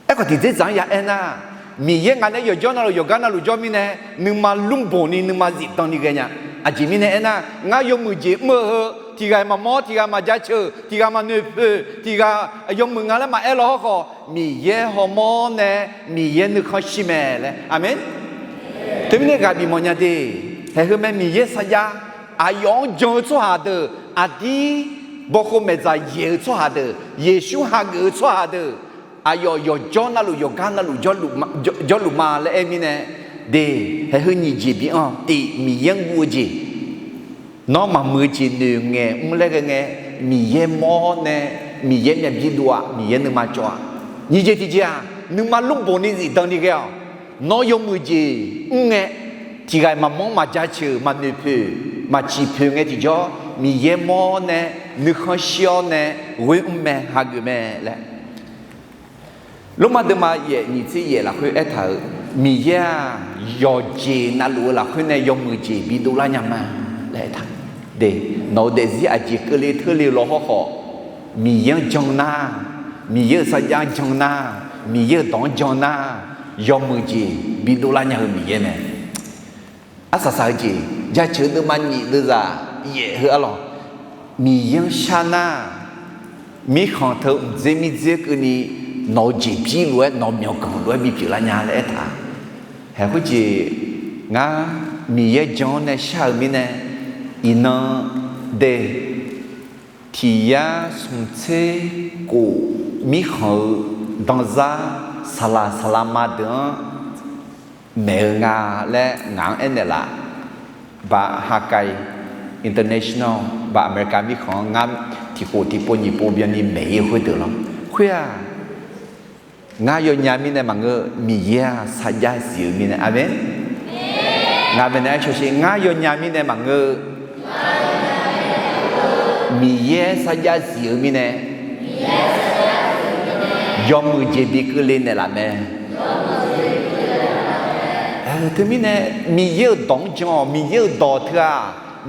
Aerkhawf, tiqdzerdzaq-anr ya aernar, Miqyaer ngaq naeq-aer yawqjawr navluf, yawqgar navluf jawr mirnae, nuima lmrbanq ni, nuima zifdan ni ghae nya. Aqjeq mirnae aernar, ngar yawmuiq jeq mr-eu heu, tiq ghaq-iq maqmawr, tiq ghaq maqjaceuq, tiq ghaq maqnoeq poeq, tiq ghaq yawmuiq nga laer maqaer law hawrkhawf, Miqyaer hawmawr nae, Miqyaer nuikhanr shir mae laer. Aqmeq. Teumirnae ghaq bif mawf nya de. Haeq heu mae Miqyaer sarjax, aqyawf-anr jan-eu tsawrhaq deuq aqdir bawkhov maeqdzaq yaeq-eu tsawrhaq deuq, Yeqsur hageuf-eu tsawrhaq deuq, aqyawf yawqjawr navluf yawqgar navluf jawrluf ma laer aer mirnae, de, haeq heu nyiq jeq bi anr-awq. Tiq, Miqyaer-anr guv-eu jeq. Nawr maqmuiq-eu jeq noeq ngaeq mr laer ghae ngae, Miqyaer mawr nae, Miqyaer myavbi dov-aq, Miqyaer nuima cawv-aq. Nyiq jeq tiq jeq-aq, nuima lmrboq ni zifdan ni ghae-awq. Nawr yawmuiq jeq mr ngae, tiq ghaq maqmanr maqjaceuq maqnoeq poeq maqciq poeq ngae tiqjawr, Miqyaer mawr nae nuikhanr shir-awr nae ghoer mr mae, hageuf mae laer. Lormav deuvma yaef nyiq tser yaef lafkhoer aertaq-euq, Miqyaer-aq yawqjeq navluf-eu lafkhoer nae yawmuiq jeq bidov lar nya ma laer aertaq. De, nawq-euq daefzir aqjeq keuvle teurle-eu lawr hawrkhawf, Miqyaer-anr jan nar, Miqyaer-euq sarjax-anr jan nar, Miqyaer-euq dawq-anr jan nar, yawmuiq jeq bidov lar nya-eu Miqyaer mae. Arsaq saq-eu jeq jaceuq-eu deuvma nyiq deuvzaq yaef heu arlawq, Miqyaer-anr shar nar, mirkhanq teu mqdzer mirdzer keuvni nawq-eu jeqbir lof-aer nawq-eu myawqganq lof-aer bipyeuf lar nya laer aertaq. Haeq khoerjeq ngar Miqyaer jan-anr nae shar-euq mirnae, iqnan de, tiq yar smq tser kof mirkhanq-eu danzar saqlaq saqlaq ma deuq-anr maeq-eu nga laer ngaq-anr aernaeq laf. Ba Hawkeye International, ba America mirkhanq-anr ngar tiq khof tiq pov nyiq pov byanni maeq-ir khoerdeuq lawr. Khoer-aq, ngar yawnya mirnae maqngeur, Miqyaer-aq sarjax zif-eu mirnae. Aqmeq. Ngaq maeqnaeq-aer cawsher, ngar yawnya mirnae maqngeur, Miqyaer sarjax zif-eu mirnae, yawmuiq jeq bi keuvle naeqlaf mae. Teumirnae, Miqyaer-euq dawq-anr jan-awq. Miqyaer-euq dawq teu-aq,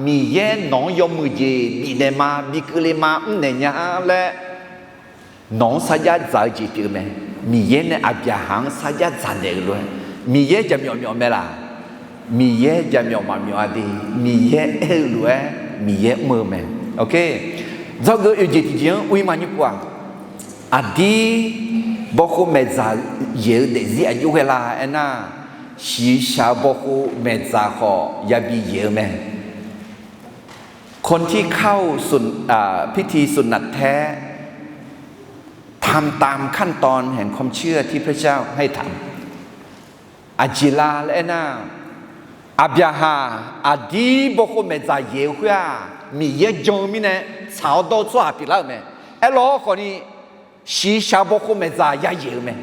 Miqyaer nawq-anr yawmuiq jeq bifnaeq ma, bi keuvle ma mrnaeq nya laer nawq-anr sarjax dzaq-eu jeq pyeuf mae. Miqyaer nae Aqbyaqhaq-anr sarjax dzaq naeq-eu lof-aer, Miqyaer jaqmyawf myawf mae laq? Miqyaer jaqmyawf maqmyawf-a de. Miqyaer aer-eu lof-aer Miqyaer mr-eu mae. Dzawgeuf oeq jeq tiqjeq-anr ur-ir ma nymr pov-aq, aqdir bawkhov maeqdzaq yaeq-eu daefzir aqjox ghae la aernar, shiqshaq-eu bawkhov maeqdzaq khawf yabi yaeq-eu mae. คนที่เข้าสุน- อ่า พิธีสุนนะแท้ ทำตามขั้นตอนแห่งความเชื่อที่พระเจ้าให้ทำ Aqjeq la laer aernar, Aqbyaqhaq aqdir bawkhov maeqdzaq yaeq-eu khoer-aq, Miqyaer jan-eu mirnae tsaq-awr dawr-eu tsawrhaq pyeuflar-euq mae. Aerlawr khawfni, shiqshaq bawkhov maeqdzaq yayaeq-eu mae.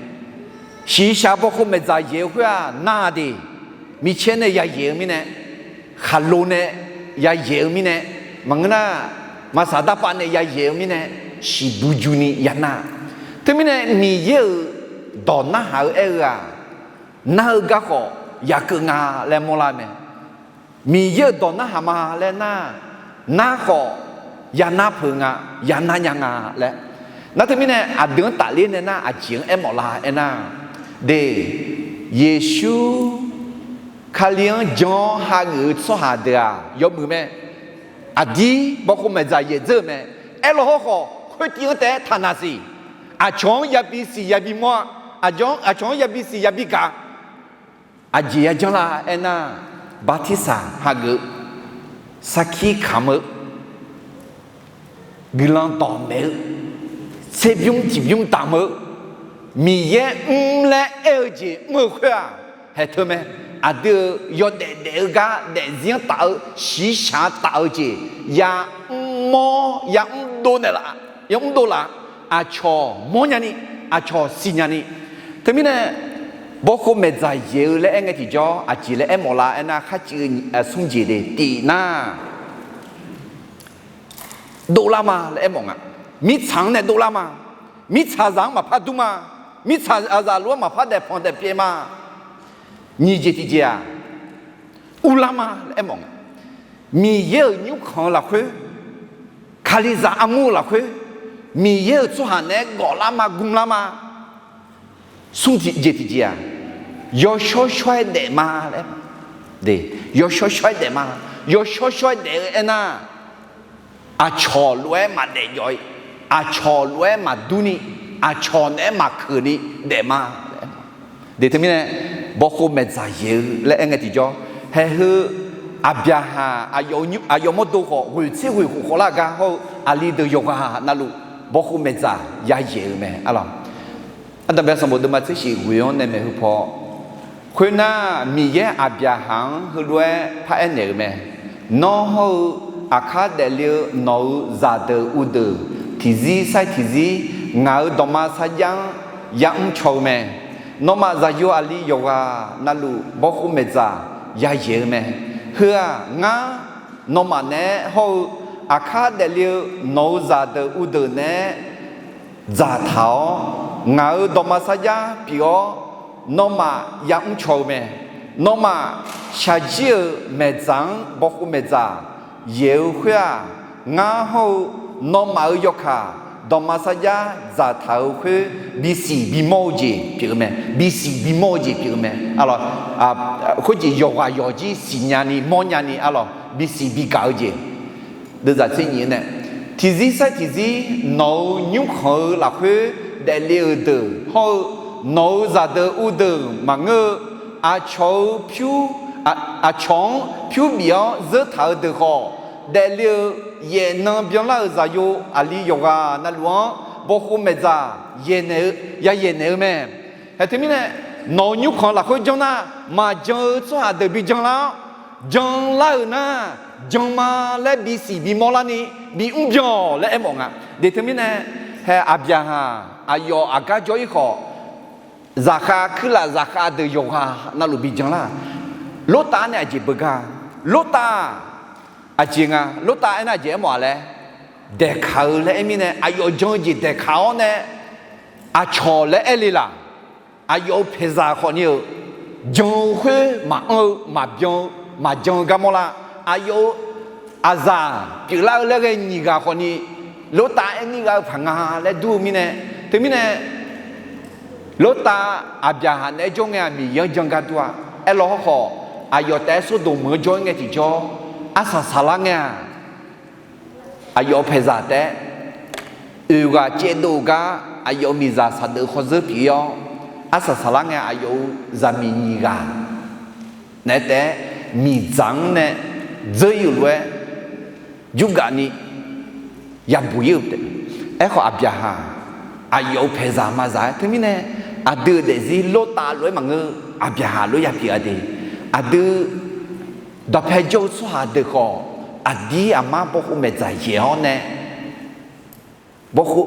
Shiqshaq bawkhov maeqdzaq yaeq-eu khoer-aq, nar-a de, micaer nae yayaeq-eu mirnae, khaqlo nae yayaeq-eu mirnae, maqngeur nar, maqsaq darpav nae yayaeq-eu mirnae, shiqbuq juni yanar. Teumirnae Miqyaer-euq dawq narhaq-eu aer-eu-aq, nar-eu garkhawf yakeuv nga laer mawrlar mae. Miqyaer-euq dawq narhaq ma laer nar, nar khawf yanar peuq nga, yanar nya nga laer. Nar teumirnae aqdui-anr tafler nae nar aqjeq-anr aermawf la aernar, de, Yeqsur Kali-anr jan-awr hageuf-eu tsawrhaq deuq-aq yawmuiq mae. Aqdir bawkhov maeqdzaq yaeq dzeur-eu mae. Aerlawr hawrkhawf khoertiv-anr taef-aer taqnaq siq. Aqcawq-anr yabi siq yabi mawr-a. Aqcawq-anr yabi siq yabi gaq. Aqjeq yajanr la aernar, bartirsaq hageuf-eu, sarkir kamq-eu, guiqlanq dawqmaeq-eu, tserbymr tiqbymr damq-eu, Miqyaer mr laer aer-eu jeq mr-eu khoer-aq, haeq teu mae. Aqdui-euq yawdaef daef-eu gar daefzir-anr taf-eu, shiqshaq-anr taf-eu jeq yamr mawr yamr dov naeqlaf, yamr dov laf. Aqcawq mawrnya ni, aqcawq siqnya ni. Teumirnae, bawkhov maeqdzaq yaeq-eu laer aer ngae tiqjawr aqjeq laer aermawf la aernar, kharciv-eu smr jeq de tiq nar, dovlar ma laer aermawf nga. Mirtsaq-anr nae dovlar ma. Mirtsaqzaq-anr maqpar dur ma. Mirtsaqzaq lof-aer maqpar daefpanq daefpyaev ma. Nyiq jeq tiqjeq-aq, urlar ma laer aermawf nga. Miqyaer-euq nymrkhanq-eu lafkhoer, Kalizaq armur-eu lafkhoer, Miqyaer-euq tsawrhaq naeq-aer gawflar ma, gmlar ma. Smr jeq tiqjeq-aq, yawshawr shawr-aer daef ma laer, yawshawr shawr-aer daef ma. Yawshawr shawr-aer daef-eu aernar, aqcawq lof-aer maqdaef jawf-i, aqcawq lof-aer maqdur ni, aqcawq naeq-aer maqkeuq ni daef ma. De teumirnae, bawkhov maeqdzaq yaeq-eu laer aer ngae tiqjawr, haeq heu Aqbyaqhaq aqyawf mawrdo khawf ghoeq tser ghoeq khof khawf lar gar hawr-eu aqli deuq yawqghaq navluf bawkhov maeqdzaq yayaeq-eu mae. Ardanqbae sanqbof deuvma tser shif ghoeq-anr nae maeqhu paw, khoernar, Miqyaer Aqbyaqhaq-anr heulof-aer paraer naeq-euq mae. Nawr hawr-eu aqkar daefle-eu nawq-euq zaqdeuq uvdeuq tiqzir sar-iq tiqzir ngaq-euq dawqma sarjax-anr yamr caw-eu mae. Nawmaf zaqyo aqli yawqghaq navluf bawkhov maeqdzaq yayaeq-eu mae. Heu-aq, ngar nawmaf naeq-aer hawr-eu aqkar daefle-eu nawq-euq zaqdeuq uvdeuq naeq-aer dzaqtaq-awr, ngaq-euq dawqma sarjax pyeuf-awr, nawmaf yamr caw-eu mae. Nawmaf shaqjir-euq maeqdzaq-anr bawkhov maeqdzaq yaeq-eu khoer-aq, ngar hawr-eu nawmaf-euq yawkaq dawqma sarjax dzaqtaq-euq khoer bisiq bimawr-eu jeq pyeuf-eu mae. Bisiq bimawr-eu jeq pyeuf-eu mae. Khoerjeq yawqghaq yawq jir siqnya ni mawrnya ni arlawq bisiq bigaq-eu jeq. Deuvzaq tser nyif-anr nae, tiqzir sar-iq tiqzir nawq-euq nymrkhanq-eu lafkhoer daefle-euq deuq hawr-eu nawq-euq zaqdeuq uvdeuq maqngeur-eu, aqcawq-eu pyur, aqcawq-anr pyur bif-awr zeur taq-eu deuq khawf, daefle-eu yaefnan byanlar-euq zaqyo aqli yawqghaq navluf-anr bawkhov maeqdzaq yayaeq naeq-eu mae. Haeq teumirnae, nawq-euq nymrkhanq lafkhoer janr nar, maqjan-eu tsawrhaq deuq bi janlar-awr, janlar-euq nar, jan ma laer bisiq bimawr larni bi mrbyan-awq laer aermawf nga. Deq teumirnae, haeq Aqbyaqhaq aqyawf aqgar jawr-ir khawf, zaqkhav kuirlaf zaqkhav deuq yawqghaq navluf bi janlar. Lortav-anr nae aqjeq beugar, Lortav aqjeq nga, Lortav aernar aqjeq aermawf-a laer, daeqkaq-eu laer aer mirnae aqyawf jan-eu jeq daeqkaq-awr nae, aqcawq laer aer le laq. Aqyawf-euq paeqzaq khawfni-euq jan-eu khoer maqanr-eu maqbyan-eu maqjan-eu gar mawrlar. Aqyawf-euq aqzaq pyeuflar-eu laer ghae nyiq ghaq khawfni, Lortav aer nir gha-eu paq nga laer dur-eu mirnae, teumirnae Lortav Aqbyaqhaq naeq-aer jawr ngae-aq Miqyaer-anr jan gar dur-a. Aerlawq hawrkhawf, aqyawf taef-aer Sordaq meuq-anr jawr-ir ngae tiqjawr, arsaq saqlar ngae-aq, aqyawf-euq paeqzaq taef-aer oeq ghaq caevdov-eu gar aqyawf-euq miqzaq saqdeuf khawf zeur pyeuf-ir-awr, arsaq saqlar ngae aqyawf-euq zaqmiq nyiq ghaq naeq-aer taef-aer miqdzaq-anr nae dzeur-ir-euq lof-aer jurgaf ni yabuq-ir-eu taef. Aerkhawf Aqbyaqhaq aqyawf-euq paeqzaq maqzaq-aer teumirnae aqdui-euq daefzir Lortav lof-aer maqngeur, Aqbyaqhaq lof-aer yapyeuf-a de. Aqdui dawqpae jawr-eu tsawrhaq deuq khawf, aqdir aqmar bawkhov maeqdzaq yaeq-awr nae, bawkhov,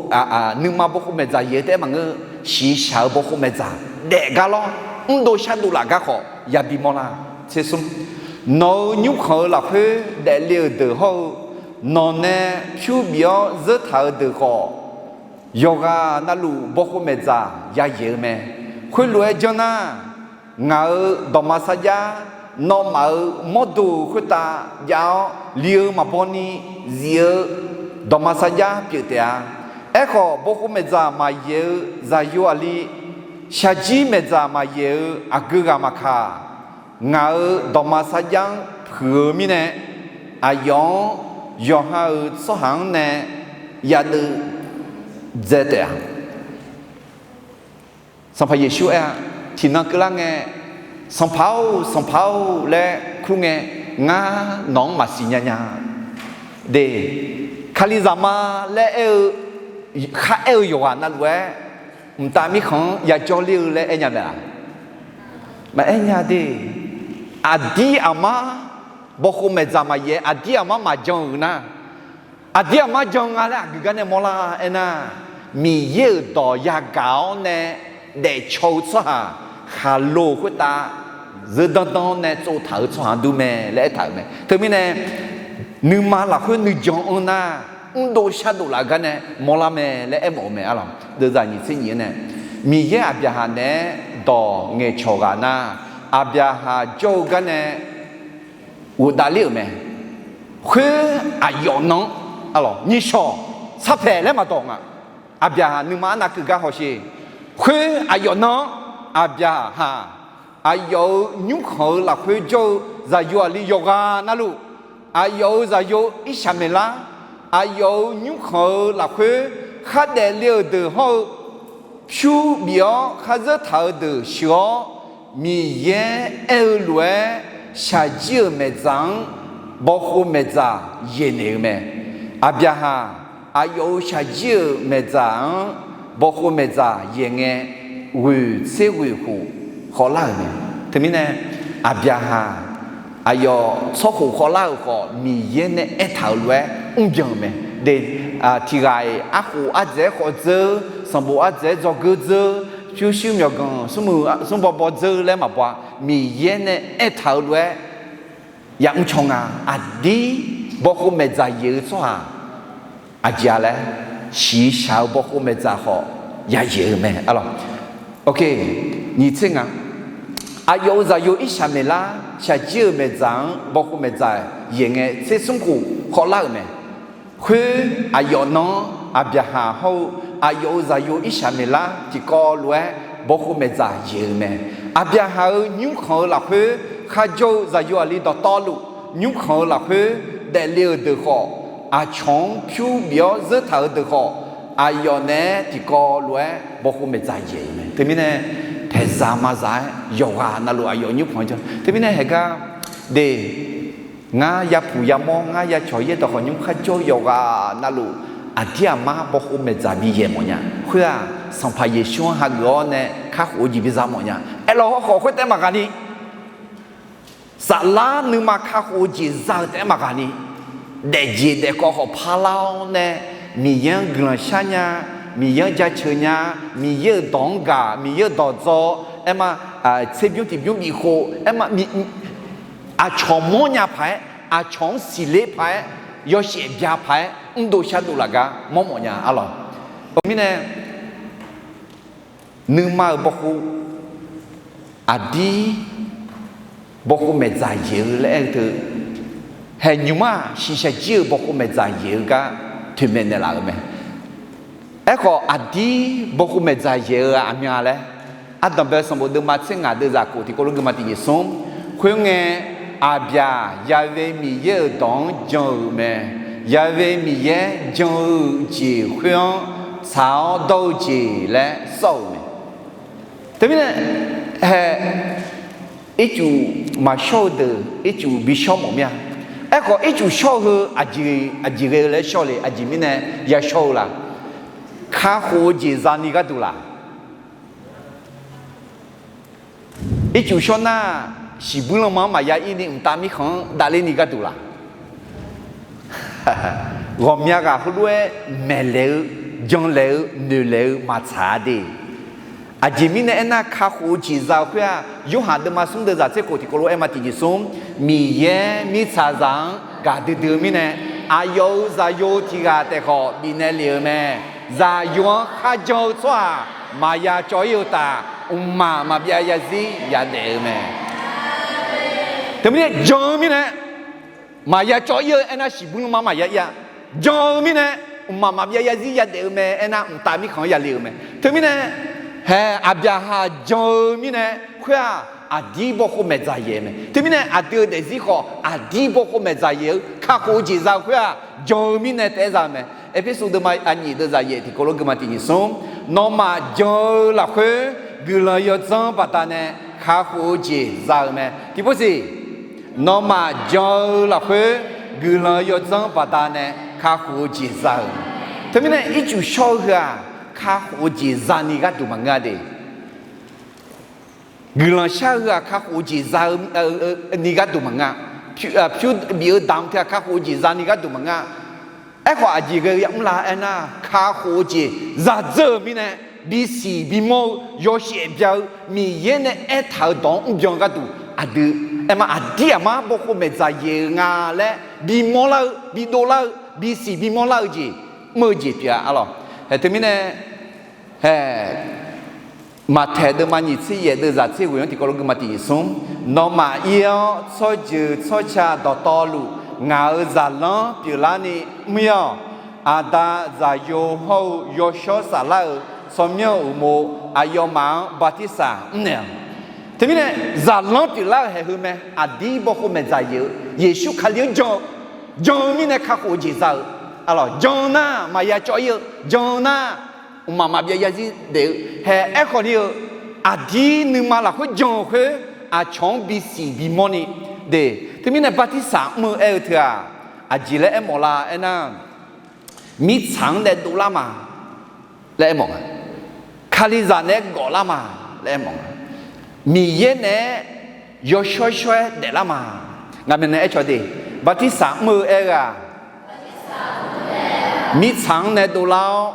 nuima bawkhov maeqdzaq yaeq-eu taef-aer maqngeur, shiqshaq-eu bawkhov maeqdzaq daef gar lawr, mrdov shardov laf gar khawf yabi mawrlar. Tsersmr, nawq-euq nymrkhanq-eu lafkhoer daefle-euq deuq hawr-eu, nawq nae pyur bif-awr zeur taq-euq deuq khawf, yawqghaq navluf bawkhov maeqdzaq yayaeq-eu mae. Khoerlof-aer janr nar, ngaq-euq dawqma sarjax, nawmaf-euq mawrdo-euq khoertav jav-awr li-eu maqbaw ni zif-eu dawqma sarjax pyeuf taef-a. Aerkhawf, bawkhov maeqdzaq maqyaeq-eu zaqyo aqli, shaqjir maeqdzaq maqyaeq-eu aqgeu ghaq maqkaq, ngaq-euq dawqma sarjax-anr puiq-eu mirnae, aqyawf-anr yawqha-euq tsawrhaq-anr nae yadeuv dzae taef-a. Sanqpaq Yeqsur aer-a, tiqnan keuvlar ngae, Sanqpaq-or, Sanqpaq-or laer kur ngae, ngar nawq-anr maqsiq nya nya de. Kalizaq ma laer aer-eu, kharaer-eu yawqghaq navluf-aer, mqtav mirkhanq-anr yajawr ler-eu laer aer nya mae-a? Maqaer nya de. Aqdir aqmar bawkhov maeqdzaq maqyaeq, aqdir aqmar maqjan-euq nar, aqdir aqmar jan nga laer aqgeu gar nae mawrlar aernar, Miqyaer-euq dawq yagaq-awr nae daefcaw-eu tsawrhaq khaqlo khoertav zeur danr danr-awr nae tsovtaq-eu tsawrhaq-anr dur mae laer aertaq-euq mae. Teumirnae, nuima lafkhoer nuijan anr nar, mrdov shardov laf gar nae mawrlar mae laer aermawf-eu mae arlawq. Deuvzaq nyiq tser nyiq-anr nae, Miqyaer Aqbyaqhaq naeq-aer dawq ngaeqcawq ghaq nar, Aqbyaqhaq jawr-eu gar nae ghofdav ler-euq mae. Khoer aqyawf nan-anr, arlawq, nyiqshawq sarpaeq laer maqdawq nga. Aqbyaqhaq nuima arnav keuv gar hawsher. Khoer aqyawf nan-anr, Aqbyaqhaq aqyawf-euq nymrkhanq-eu lafkhoer jawr-eu zaqyo aqli yawqghaq navluf, aqyawf-euq zaqyo Irsaqmeqlar, aqyawf-euq nymrkhanq-eu lafkhoer khardaef le-euq deuq hawr-eu, pyur bif-awr khar zeur taq-euq deuq sheuq-awr, Miqyaer aer-eu lof-aer shaqjir-euq maeqdzaq-anr bawkhov maeqdzaq yaeqnaeq-eu mae. Aqbyaqhaq aqyawf-euq shaqjir-euq maeqdzaq-anr bawkhov maeqdzaq yaeq ngae, ghoeq tser ghoeq khof khawvlar-euq mae. Teumirnae, Aqbyaqhaq aqyawf tsawrkhof khawvlar-euq khawf, Miqyaer nae aertaq-euq lof-aer mrbyan-euq mae. De, tiq ghaq-iq arkhof ardzaeq-aer khawf dzeur, sanqbof ardzaeq-aer dzawgeur dzeur, pyurshuir myawqganq smrmuiq smrbaw baw dzeur laer maqbaw-a. Miqyaer nae aertaq-euq lof-aer yamr caw nga. Aqdir bawkhov maeqdzaq yaeq-eu tsawrhaq aqjeq-a laer, shiqshaq-eu bawkhov maeqdzaq khawf yayaeq-eu mae. Arlawq, ok, nyiq tser nga. Aqyawf-euq zaqyo Irsaqmeqlar shaqjir-euq maeqdzaq-anr bawkhov maeqdzaq yaeq ngae, tser smr khof khawvlar-euq mae. Khoer aqyawf nan-anr Aqbyaqhaq hawr-eu aqyawf-euq zaqyo Irsaqmeqlar tiqkawv lof-aer bawkhov maeqdzaq yaeq-eu mae. Aqbyaqhaq-euq nymrkhanq-eu lafkhoer kharjawr-eu zaqyo aqli dawqtawvluf nymrkhanq-eu lafkhoer daefle-euq deuq khawf, aqcawq-anr pyur bif-awr zeur taq-euq deuq khawf, aqyawf naeq-aer tiqkawv lof-aer bawkhov maeqdzaq yaeq-eu mae. Teumirnae, paeqzaq mazaq-aer yawqghaq navluf aqyawf nymrkhanq-eu jan. Teumirnae haeqgar de, ngar yapuq yamawr, ngar yacawq yaer dawq khawf nymr kharjawr-eu yawqghaq navluf, aqdir aqmar bawkhov maeqdzaq bi yaeq mawf nya. Khoer-aq, Sanqpaq Yeqsur-anr hageuf-awr nae kakhof-eu jeq biza mawf nya. Aerlawq hawrkhawf khoertav maqghaq ni, saflar nuima kakhof-eu jeq za-eu taef-aer maqghaq ni, daefjeq daefkawv khawf parlar-awr nae, Miqyaer-anr guiqlanq shar nya, Miqyaer-anr jaceuq nya, Miqyaer-euq dawq-anr gaq, Miqyaer-euq dawq dzaw, aerma, tserbymr tiqbymr bifkhof, aerma, aqcawq mawrnya paq-aer, aqcawq-anr siqler paq-aer, yawshaef bya paq-aer, mrdov shardov lafgar mawrmawf nya. Arlawq, teumirnae, nuima-euq bawkhov, aqdir bawkhov maeqdzaq yaeq-eu laer aer-eu teu, haeq nymq-mr-aq shiqshaq jir-euq bawkhov maeqdzaq yaeq-eu gar toeqmaeq naeqlaf-euq mae. Aerkhawf, aqdir bawkhov maeqdzaq yaeq-eu-aq aqmyan laer, Ardanqbae sanqbof deuvma tser ngaq deuvzaq khof tiqkawv lof guiqma tiqjeq smr. Khoerngae, Aqbyaq Ya'we Miqyaer-euq dawq-anr jan-euq mae. Ya'we Miqyaer jan-eu jeq khoer-anr tsaq-awr dawr-eu jeq laer sawr-euq mae. Teumirnae, hae, ircuf maqshawr-eu deuq ircuf bishawr mawf mir-a. Aerkhawf, ircuf shawr-eu heu aqjeq, aqjeq ghae-eu laer shawr le, aqjeq mirnae yashawr-eu la? Kakhof-eu jeq zani gharduq laq? Ircuf shawr nar, siqbuir lanma-anr maqya ir ni mqtav mirkhanq-anr davler ni gharduq laq? Ghawqmya ghaq heulof-aer maeqlaeq-eu, janlaeq-eu, noeqlaeq-eu maqtsaq-a de. Aqjeq mirnae aernar, kakhof-eu jeq za-eu khoer-aq, Yorhaq deuvma smr deuvzaq tser khof tiqkawv lof aerma tiqjeq smr, Miqyaer mirtsaqzaq-anr gaqdui dui-eu mirnae, aqyawf-euq zaqyo tiq ghaq taef khawf bifnaeq lef-eu mae. Zaqyo-anr kharjan-eu tsawrhaq maqya cawv ir-eu taf, mqmaq maqbyav yazir yadaef-eu mae. Teumirnae jan-eu mirnae, maqya cawv ir-eu aernar, siqbuir lanma maqya ir-a. Jan-eu mirnae, mqmaq maqbyav yazir yadaef-eu mae aernar, mqtav mirkhanq-anr yale-eu mae. Teumirnae, hae, Aqbyaqhaq jan-eu mirnae, khoer-aq, aqdir bawkhov maeqdzaq yaeq-eu mae. Teumirnae, aqdui-euq daefzir khawf aqdir bawkhov maeqdzaq yaeq-eu kakhof-eu jeq za-eu khoer-aq, jan-eu mirnae taef-aer za-eu mae. Erpersu deuvma aqnyif deuvzaq yaef tiqkawv lof guiqma tiqjeq smr, nawmaf jan-eu lafkhoer guiqlanq yawdzanr baqdanae kakhof-eu jeq za-euq mae. Tiqpov siq, nawmaf jan-eu lafkhoer guiqlanq yawdzanr baqdanae kakhof-eu jeq za-euq. Teumirnae ircuf shawr-eu heu-aq, kakhof-eu jeq zani gharduq maqngeur-a de. Guiqlanq shar-eu heu-aq, kakhof-eu jeq za-eu ni gharduq maqngeur-a. Pyur bif-eu damq teu-aq, kakhof-eu jeq zani gharduq maqngeur-a. Aerkhawf, aqjeq ghae-eu yamr la aernar, kakhof-eu jeq zadzeur-euq mirnae, bisiq bimawr-eu, yawshaef bya-eu, Miqyaer nae aertaq-euq dawq-anr mrbyan gharduq aqdui, aerma aqdir aqmar bawkhov maeqdzaq yaeq-euq nga laer bimawr lar-eu, bidov lar-eu, bisiq bimawr lar-eu jeq, mr-eu jeq pyeuf-a. Arlawq, hae, teumirnae, hae, Maqtaeq deuvma nyiq tser yaef deuvzaq tser ghoeq-anr tiqkawv lof guiqma tiqjeq smr, nawmaf ir-awr tsawrjeuq tsawrca dawqtawvluf ngaq-euq zaqlanr pyeuflarni mr-ir-awq. Aqda, Zaqyo hawr-eu Yawshawr Saflar-euq tsawrmyanr uqmov aqyawfmaf-anr bartirsaq mrnaeq-awq. Teumirnae, zaqlanr pyeuflar-euq haeq heu mae. Aqdir bawkhov maeqdzaq yaeq-eu Yeqsur Kali-anr jan-eu, jan-eu mirnae kakhof-eu jeq za-eu, aqlawq, jan-eu nar maqya cawv ir-eu, jan-eu nar mqmaq maqbyav yazir daef-eu, hae aerkhawf ni-eu, aqdir nuima lafkhoer jan-euq khoer, aqcawq-anr bisiq bimawr ni, De, teumirnae bartirsaq mr-eu aer-eu teu-aq, aqjeq laer aermawf lar aernar, mirtsaq-anr nae dovlar ma laer aermawf nga. Kalizaq naeq-aer gawflar ma laer aermawf nga. Miqyaer naeq-aer yawshawr shawr-aer daeflar ma. Ngaq maeqnan aercawq de, bartirsaq mr-eu aer-eu-aq, mirtsaq-anr nae dovlar-awr,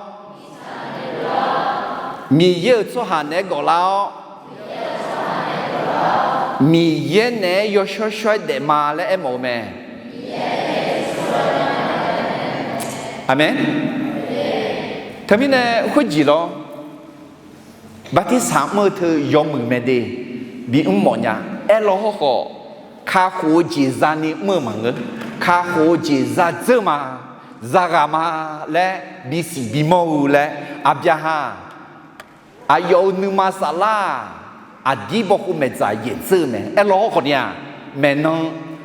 Miqyaer-euq tsawrhaq naeq-aer gawflar-awr, Miqyaer naeq-aer yawshawr shawr-aer daef ma laer aermawf-eu mae. Aqmeq. Teumirnae khoerjeq lawr, bartirsaq mr-eu teu yawmuiq mae de, bimr mawf nya. Aerlaw hawrkhawf, kakhof-eu jeq zani mr-eu maqngeur. Kakhof-eu jeq za dzeur ma, za ghaq ma laer bisiq bimawr-eu laer, Aqbyaqhaq aqyawf-euq nuima saflar-aq, aqdir bawkhov maeqdzaq yaeq dzeur-eu mae. Aerlaw hawrkhawf ni-aq, maeqnan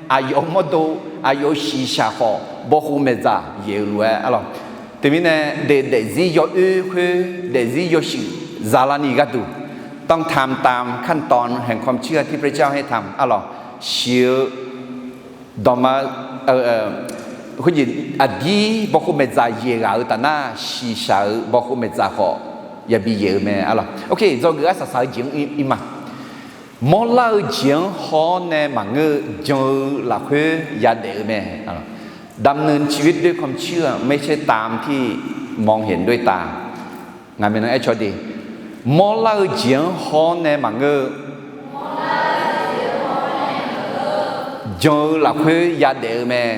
aqyawf-euq mawrdo, aqyawf-euq shiqshaq khawf bawkhov maeqdzaq yaeq-eu lof-aer arlawq. Teumirnae daef daefzir yawoer khoer daefzir yawshuif zalarni gharduq, ต้องทำตามขั้นตอนแห่งความเชื่อที่พระเจ้าให้ทำ arlawq. Shiq-eu dawqma, khoerjeq aqdir bawkhov maeqdzaq yaeq ghaq-eu taf nar, shiqshaq-euq bawkhov maeqdzaq khawf yabi yaeq-eu mae arlawq. Ok, dzawgeuf arsaq saq-eu jeq-anr ir ma. Mawrlar-eu jeq-anr haw-awr nae maqngeur-eu jan-eu lafkhoer yadaef-eu mae. ดำเนินชีวิตด้วยความเชื่อ ไม่ใช่ตามที่มองเห็นด้วยตา Ngaq maeqnan aercawq de, mawrlar-eu jeq-anr haw-awr nae maqngeur-eu jan-eu lafkhoer yadaef-eu mae.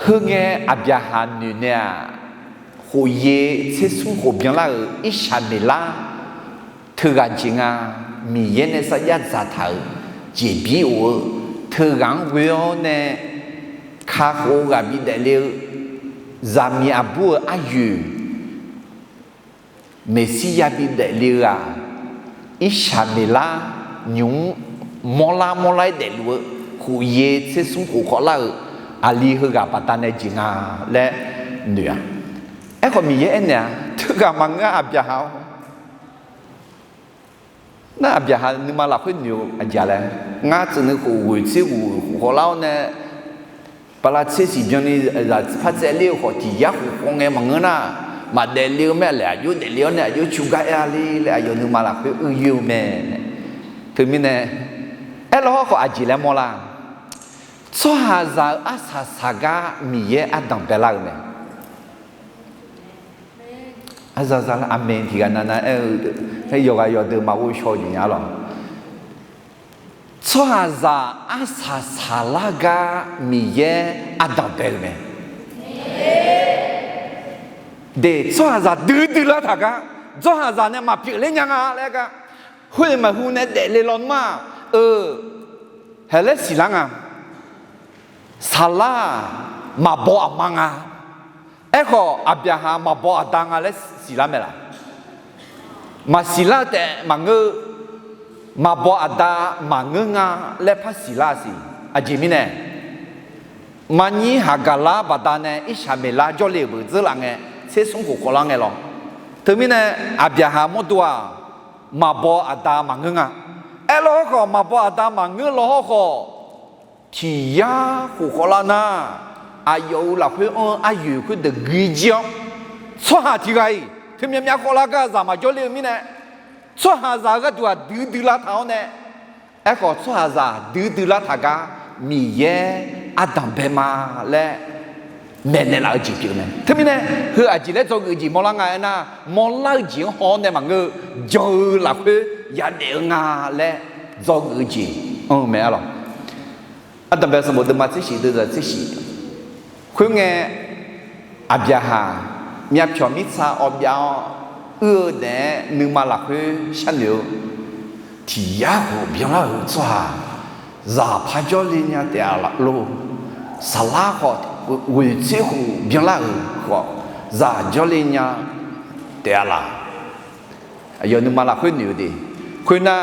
Heungae Aqbyaqhaq noeq nae-aq, khof yaer tser smr khof byanlar-euq Irsaqmeqlar teughaq jeq nga. Miqyaer nae sarjax dzaqtaq-euq jeqbir of-eu teughaq-anr ghoe-awr nae kakhof-eu ghaq bidaef le-eu, zaqmiq aqbur-eu aryoeq Meqsirya bidaef le-eu-aq, Irsaqmeqlar nymq-mr mawrlar mawrlar-aer daefluf-eu khof yaer tser smr khof khawvlar-euq aqli heughaq baqdanae jeq nga laer noeq-a. Aerkhawf Miqyaer aernaeq-a, teughaq maqngeur-a Aqbyaqhaq-awr. Nar Aqbyaqhaq nuima lafkhoer noeq-eu aqjeq laer, ngar tsuif nuikhof ghoeq tser ghoeq khof khawvlar-awr nae, bala tser siq byanni zaq par tsaevler-eu khawf tiq yar khof khawv ngae maqngeur nar, maqdaef le-eu mae laer aqjox daefle-awr nae aqjox cu gar aer-a le laer aqyawf nuima lafkhoer uir yoer-eu mae. Teumirnae, aerlaw hawrkhawf aqjeq laer mawrlar. Tsawrhaqzaq-euq arsaq saqgar Miqyaer ardanq baelar-euq mae. Arzaq zaq lar aqmeq tiq ghaq navnav aer-eu, yawqghaq yawqdeuq maqghov shaw jeq nya lawq. Tsawrhaqzaq arsaq saqlar gar Miqyaer ardanq bae-eu mae. De, tsawrhaqzaq duidui lar taq gar, tsawrhaqzaq nae maqpyeuf ler nya nga laer gar, khoer maqhu nae daefle lawnmr-aq, eu, haeq laer siqlar nga. Saqlar-aq, maqbaw aqma nga. Aerkhawf Aqbyaqhaq maqbaw aqda nga laer siqlar mae laq? Maqsiqlar-eu taef maqngeur-eu, maqbaw aqda maqngeur nga laer par siqlar siq. Aqjeq mirnae, maqnyir Haqgaqlar baqdanae Irsaqmeqlar jawrle-euq beuq dzeurlaf ngae, tser smr khof khawvlar ngae lawr. Teumirnae Aqbyaqhaq mawrdo-aq, maqbaw aqda maqngeur nga. Aerlaw hawrkhawf maqbaw aqda maqngeur law hawrkhawf, tiq yar khof khawvlar nar, aqyawf-euq lafkhoer anr-eu aryoeq khoerdeuq guijir-awr, tsawrhaq tiq ghaq-iq teumyav myav khawvlar gar zaq maqjawr ler-eu mirnae, tsawrhaqzaq-eu gharduq-aq duidui lar taq-awr nae, aerkhawf tsawrhaqzaq duidui lar taq gar Miqyaer ardanq bae ma laer maeqnaeq laf-eu jeq pyeuf mae. Teumirnae, heu aqjeq laer dzawgeuf-eu jeq mawrlar nga aernar, mawrlar-eu jeq-anr haw-awr nae maqngeur-eu, jan-eu lafkhoer yadaef-eu nga laer dzawgeuf-eu jeq anr-eu mae arlawq. Ardanqbae sanqbof deuvma tser shif deuvzaq tser shif. Khoerngae, Aqbyaqhaq myavpyawq mirtsa awv byav-awr, uir-eu daef-aer nuima lafkhoer sharnoeq-eu, tiq yar khof byanlar-euq tsawrhaq, zaq par jawrle nya taef-a lor. Saqlar khawf ghoeq tser khof byanlar-euq khawf, zaq jawrle nya taef-a laq? Aqyawf nuima lafkhoer noeq-eu de. Khoernar,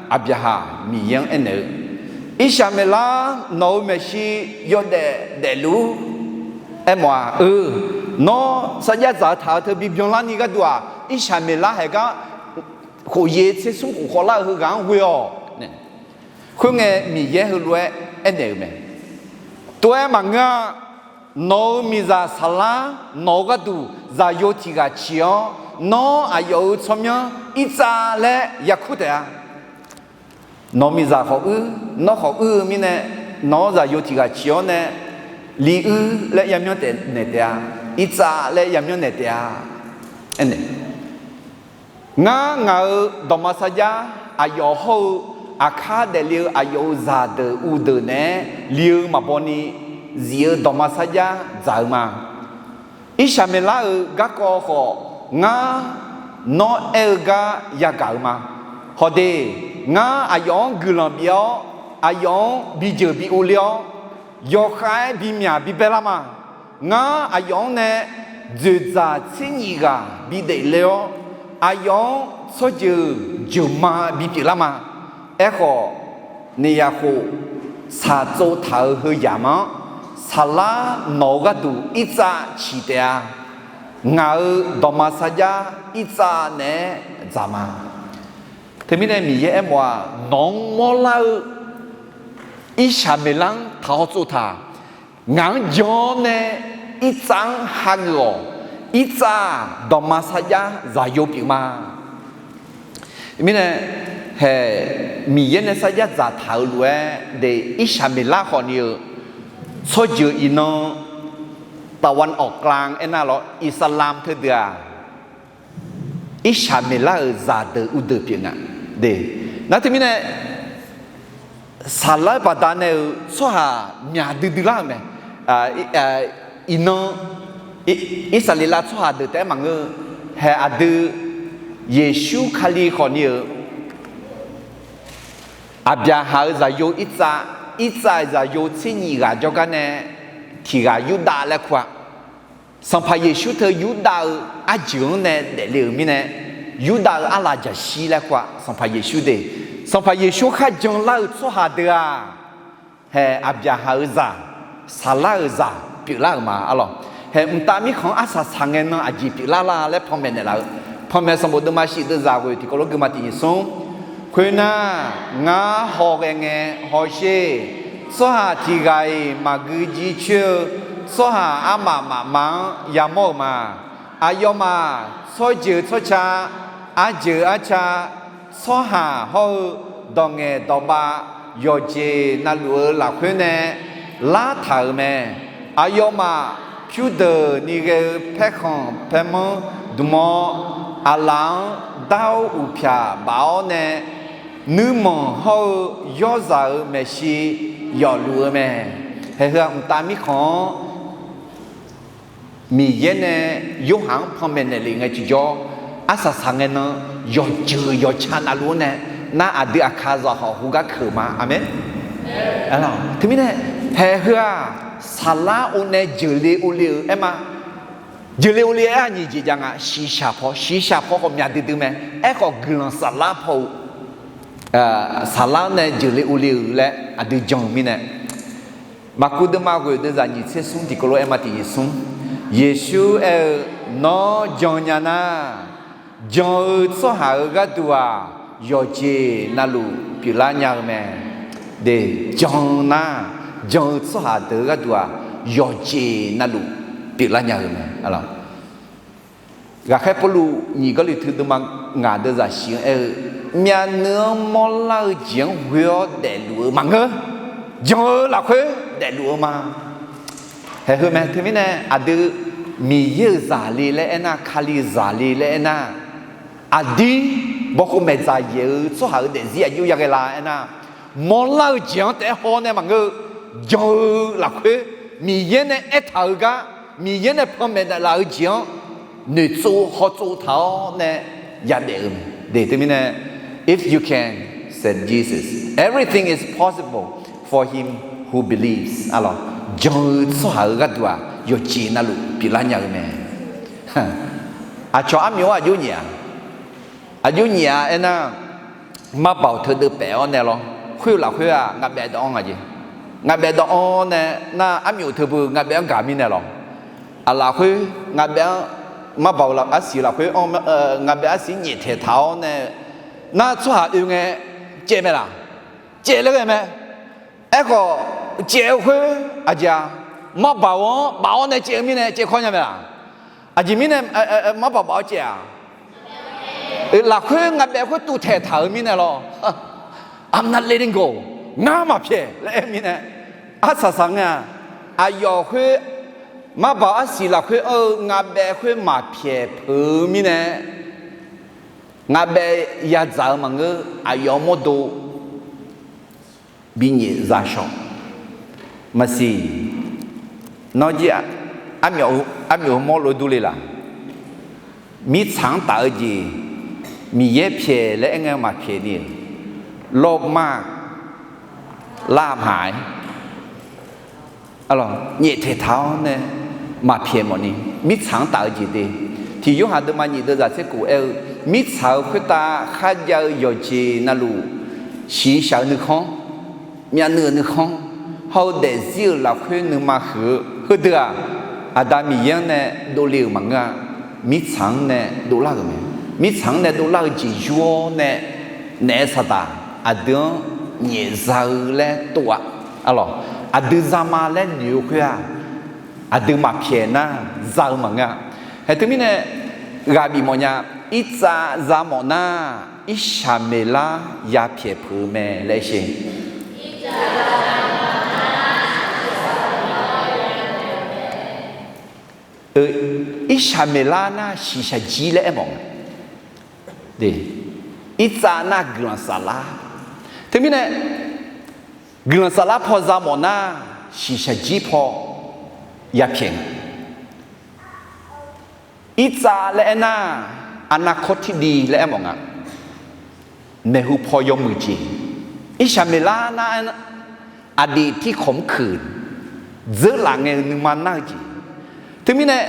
Aqbyaqhaq Miqyaer-anr aernaeq-eu, Irsaqmeqlar nawq-euq maeqshi yawdaef daefluf-ur. Aermawf-aq, eu, nawr sarjax dzaq-eu taq-eu teu bibyanlarni gharduq-aq, Irsaqmeqlar haeq gar khof yaer tser smr khof khawvlar-eu heughaq-anr ghoe-awq. Khoerngae Miqyaer heulof-aer aernaeq-euq mae. Tov-aer maqngeur-a. Nawq-euq miqzaq saqlar nawq-eu gharduq zaqyo tiq ghaq ciq-awr, nawr aqyawf-euq tsawrmyanr irtsav laer yakur taef-a. Nawq-eu miqzaq khawf uir, nawr khawf uir-eu mirnae, nawq-anr zaqyo tiq ghaq ciq-awr nae, li uir laer yamyanr taef naeq taef-a. Irtsav laer yamyanr naeq taef-a. Aernaeq Ngar, ngaq-euq dawqma sarjax aqyawf hawr-eu aqkar daefle-eu aqyawf-euq zaqdeuq uvdeuq naeq-aer li-eu maqbaw ni zif-eu dawqma sarjax dzaq-eu ma. Irsaqmeqlar-euq garkawv khawf, ngar, nawr aer-eu gar yagaq-eu ma. Hawde, ngar aqyawf-anr guiqlanq bif-awr, aqyawf-anr bijeuq bi uvle-awr, yawkhav-aer bimyaq bibae lar ma. Ngar aqyawf-anr nae dzoeqdzaq tser nyif ghaq bidaef le-awr, aqyawf-anr tsawrjeuq jeuqma bipyeuf lar ma. Aerkhawf, ni yaqkhof shaqtsov taq-euq heuyaq ma-anr, saqlar nawq-eu gharduq irtsav ciq taef-a. Ngaq-euq dawqma sarjax irtsav naeq-aer dzaq ma. Teumirnae Miqyaer aermawf-aq, nawq-anr mawrlar-eu irsaqmeqlar-anr taqhaw tsov taq. Ngaq-anr jan-awr nae irtsav-anr hageuf-awq. Irtsav-aq, dawqma sarjax zaqyo pyeuf ma. Mirnae, hae, Miqyaer nae sarjax dzaqtaq-euq lof-aer de, irsaqmeqlar khawfni-eu tsawrjeuq iqnan ตะวันออกกลาง aernar lawr, Iqsaqlamq teudeuq-aq, irsaqmeqlar-euq zaqdeuq uvdeuq pyeuf nga. De, nar teumirnae, saqlar-eu baqdanae-euq tsawrhaq myaq duidui lar-euq mae. Iqnan, Irsaqleqlav tsawrhaq deuq taef-aer maqngeur-eu, hae aqdui, Yeqsur Kali khawfni-euq Aqbyaqhaq-euq zaqyo irtsav, irtsav-euq zaqyo tser nyif ghaq jawrgar nae tiq ghaq Yurdav laer kur-a. Sanqpaq Yeqsur teu Yurdav-eu arjeuq-anr nae daefle-euq mirnae, Yurdav-eu arlaf jaqshir laer kur-a. Sanqpaq Yeqsur de, Sanqpaq Yeqsur kharjan lar-eu tsawrhaq deuq-aq, hae Aqbyaqhaq-euq zaq, saqlar-euq zaq pyeuflar-euq ma arlawq. Hae mqtav mirkhanq-anr arsaq saqngae nan aqjeq pyeuflar la laer panmaeq naeqlaf-eu, panmaeq sanqbof deuvma shif deuvzaq ghoeq tiqkawv lof guima tiq nyiq smr. Khoernar, ngar hawghae ngae hawsher. Tsawrhaq tiq ghaq-iq maqgui jircoer-eu tsawrhaq armaf mafma-anr yamawr-euq ma. Aqyawfmaf tsawrjeuq tsawrca, arjeuq arca, tsawrhaq hawr-eu dawq ngaeq dawq bav yawqjeq navluf-eu lafkhoer nae lartaq-euq mae. Aqyawfmaf pyurdeuqni ghae-eu paerkhanq paermanr dmq-awr, aqlaf-anr dar-awr uqpyaq baf-awr nae, nuirmanq hawr-eu yawrzaq-euq maeqshi yawfluf-eu mae. Hae heu-aq mqtav mirkhanq-anr Miqyaer nae Yorhaq-anr panmaeq naeqlef ngae tiqjawr, arsaq saqngae nan yawqjeuq yawqca navluf-anr nae, nar aqdui aqkaqzaq hawq hu gar keuq ma. Aqmeq. Teumirnae, hae heu-aq, saqlar-awr nae jeuqle ovle-euq aer ma. Jeuqle ovle aer-aq nyiq jeq jav nga, shiqshaq paw, shiqshaq paw khawf myaq duidui mae. Aerkhawf guiqlanq saflar paw-eu, saqlar-awr nae jeuqle ovle-euq laer aqdui jan-eu mirnae, Maqkuv deuvma ghoeq deuvzaq nyiq tser smr tiqkawv lof-aer ma tiq nyiq smr. Yeqsur aer-eu, Nawr jan nya nar, jan-eu tsawrhaq-euq gharduq-aq, yawqjeq navluf pyeuflar nya-eu mae. De, jan nar, jan-eu tsawrhaq deuq-eu gharduq-aq, yawqjeq navluf pyeuflar nya-eu mae. Ghaqkhaer Pawrluv nyiq Gawrliqtu deuvma ngaq deuvzaq shif-anr aer-eu, myavnuiv-anr mawrlar-eu jeq-anr ghoe-awr daefluf-eu maqngeur. Jan-eu lafkhoer daefluf-eu ma. Hae heu mae. Teumirnae aqdui Miqyaer-euq zaqle laer aernar, Kali zaqle laer aernar, aqdir bawkhov maeqdzaq yaeq-eu tsawrhaq-euq daefzir aqjox yaghae la aernar, mawrlar-eu jeq-anr taef-aer haw-awr nae maqngeur-eu, jan-eu lafkhoer Miqyaer nae aertaq-eu gar, Miqyaer nae panmaeq daeflaf-eu jeq-anr noeqtsov hawtsov taq-awr nae yadaef-eu mae. De, teumirnae, if you can, said Jesus, everything is possible for him who believes. Arlawq, jan-eu tsawrhaq-euq gharduq-aq, yawqjeq navluf pyeuflar nya-eu mae. Aqcawq armyawf-anr aqjox nyaef-a, aqjox nyaef-a aernar, marbaoq teudeuv paef-awr nae lawr, khoer-eu lafkhoer-aq ngaqbaef dawv-anr nga jeq. Ngaqbaef dawv-anr nae nar, armyawf teubeu ngaqbaef-anr gaq mirnae lawr. Aqlaf khoer ngaqbaef-anr, marbaoq arsiq lafkhoer, ngaqbaef arsiq nyaeftaeq taq-awr nae, Nar tsawrhaq oe ngae caev mae laq? Caev laer ghae mae. Aerkhawf, caev-eu khoer aqjeq-a, marbaq-anr baf-awr nae caev-eu mirnae caevkawr nya mae laq? Aqjeq mirnae marbaq baf-awr caev-aq, lafkhoer ngaq baef khoer tuvtaeq taq-euq mirnae lawr. I'm not letting go. Ngar maqpyaeq laer aer mirnae, arsaq saq ngae-aq, aqyawf khoer marbaq arsiq lafkhoer anr-eu ngaq baef khoer maqpyaeq peuq-eu mirnae, ngaq baef yadzaq-eu maqngeur. Aqyawf mawrdo binyaef zashawq. Maqsiq, nawr jir armyawf-eu mawrlof durle laq? Mirtsaq-anr taf-eu jeq, Miqyaer pyaeq laer aer ngae maqpyaeq ni-euq, lawrma lar maqaer, nyaeftaeq taq-awr nae maqpyaeq mawfni, mirtsaq-anr taf-eu jeq de. Tiq Yorhaq deuvma nyiq deuv zaq tser kof aer-eu, mirtsaq-euq khoertav kharjav-eu yawqjeq navluf, shiqshaq-eu nuikhanr, myavnuiv-euq nuikhanr, hawr-eu daefzir-euq lafkhoer nuima huiq-eu heudeuq-aq, Aqda Miqyaer-anr nae dovle-euq maqngeur-a. Mirtsaq-anr nae dovlar-euq mae. Mirtsaq-anr nae dovlar-eu jeq yur-awr nae, naef saqdaq aqdui-anr nyaefza-eu laer tov-a. Aqdui zama laer noeq-eu khoer-aq, aqdui maqpyaeq nar za-eu maqngeur-a. Haeq teumirnae ghaq bif mawfnya, irtsav za mawf nar, irshaq maeqlar yapyaeq peuq-eu mae laer sher. Irshaq maeqlar nar shiqshaq jir laer aermawf nga. Irtsav nar guiqlanq saflar. Teumirnae guiqlanq saflar paw za mawf nar, shiqshaq jir paw yapyaeq nga. Irtsav laer aernar, aqnavkhawr tirdi laer aermawf nga. Maeqhu paw yawmuiq jeq. Irshaq maeqlar nar, aqdif tirkhawq mrkuiq dzeurlaf ngae-eu nuima nar-eu jeq. Teumirnae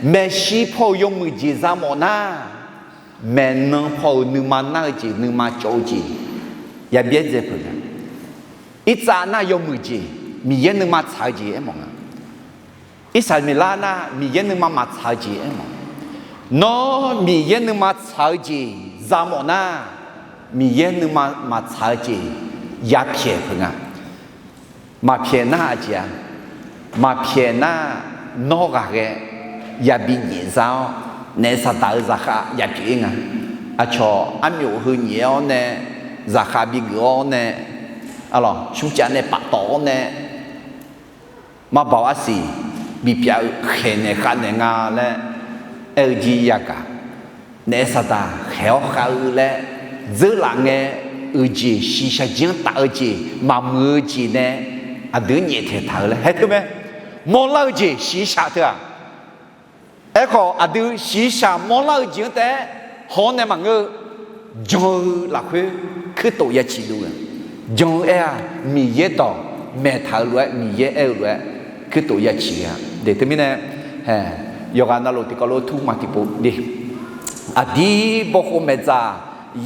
maeqshi paw-euq yawmuiq jeq za mawf nar, maeqnan paw-euq nuima nar-eu jeq, nuima cawv-eu jeq yabyaer dzae peuq nga. Irtsav nar yawmuiq jeq, Miqyaer nuima tsaq-eu jeq aermawf nga. Irshaq maeqlar nar Miqyaer nuima maqtsaq-eu jeq aermawf. Nawr Miqyaer nuima tsaq-eu jeq za mawf nar, Miqyaer nuima maqtsaq-eu jeq yapyaeq peuq nga. Maqpyaeq nar aqjeq-a, maqpyaeq nar nawr ghaqghae yabi nyaef za-awr, naef saqdaq-eu zaqkhav yapyaeq-ir nga. Aqcawq armyof heu nyaef-awr nae, zaqkhav bigeuf-awr nae, smrcav nae paftawf-awr nae, maqbaoq arsiq bipyav-eu khaeqnaeq khavnaeq nga laer aer-eu jir yagaq. Naef saqdaq khaeq-awr khav-eu laer, dzeurlaf ngae-euq jeq, shiqshaq jir-anr taf-eu jeq, maqmuiq-eu jeq nae aqdui-anr nyaeftaeq taq-eu laer haer teu mae. Mawrlar-eu jeq shiqshaq teu-aq, aerkhawf aqdui shiqshaq mawrlar-eu jeq-anr taef-aer haw-awr nae maqngeur-eu, jan-eu lafkhoer kuirtof yaciq dov-eu, jan-eu aer-aq Miqyaer dawq maeqtaq-eu lof-aer, Miqyaer aer-eu lof-aer kuirtof yaciq-a. Deuq teumirnae, yawqghaq navluf tiqkawv lof tur maq tiqpov de. Aqdir bawkhov maeqdzaq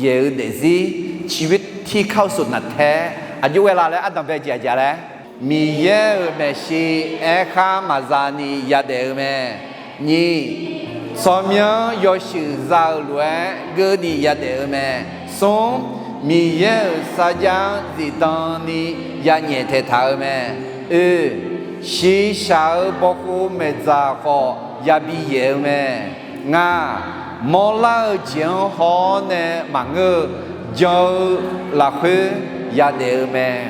yaeq-eu daefzir ciqbir tirkar-eu sofnaf tae-aer aqjox ghae la laer ardanq bae jeq aqjeq laer, Miqyaer-euq maeqshi aerkhar maqza ni yadaef-eu mae. Nyiq, tsawrmyanr yawshuif za-eu lof-aer geur ni yadaef-eu mae. Smr, Miqyaer-euq sarjax-anr zifdan ni yanyaef taeqtaq-eu mae. Oe, shiqshaq-eu bawkhov maeqdzaq khawf yabi yaeq-eu mae. Ngaq, mawrlar-eu jeq-anr haw-awr nae maqngeur-eu, jan-eu lafkhoer yadaef-eu mae.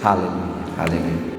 Haleluya, haleluya.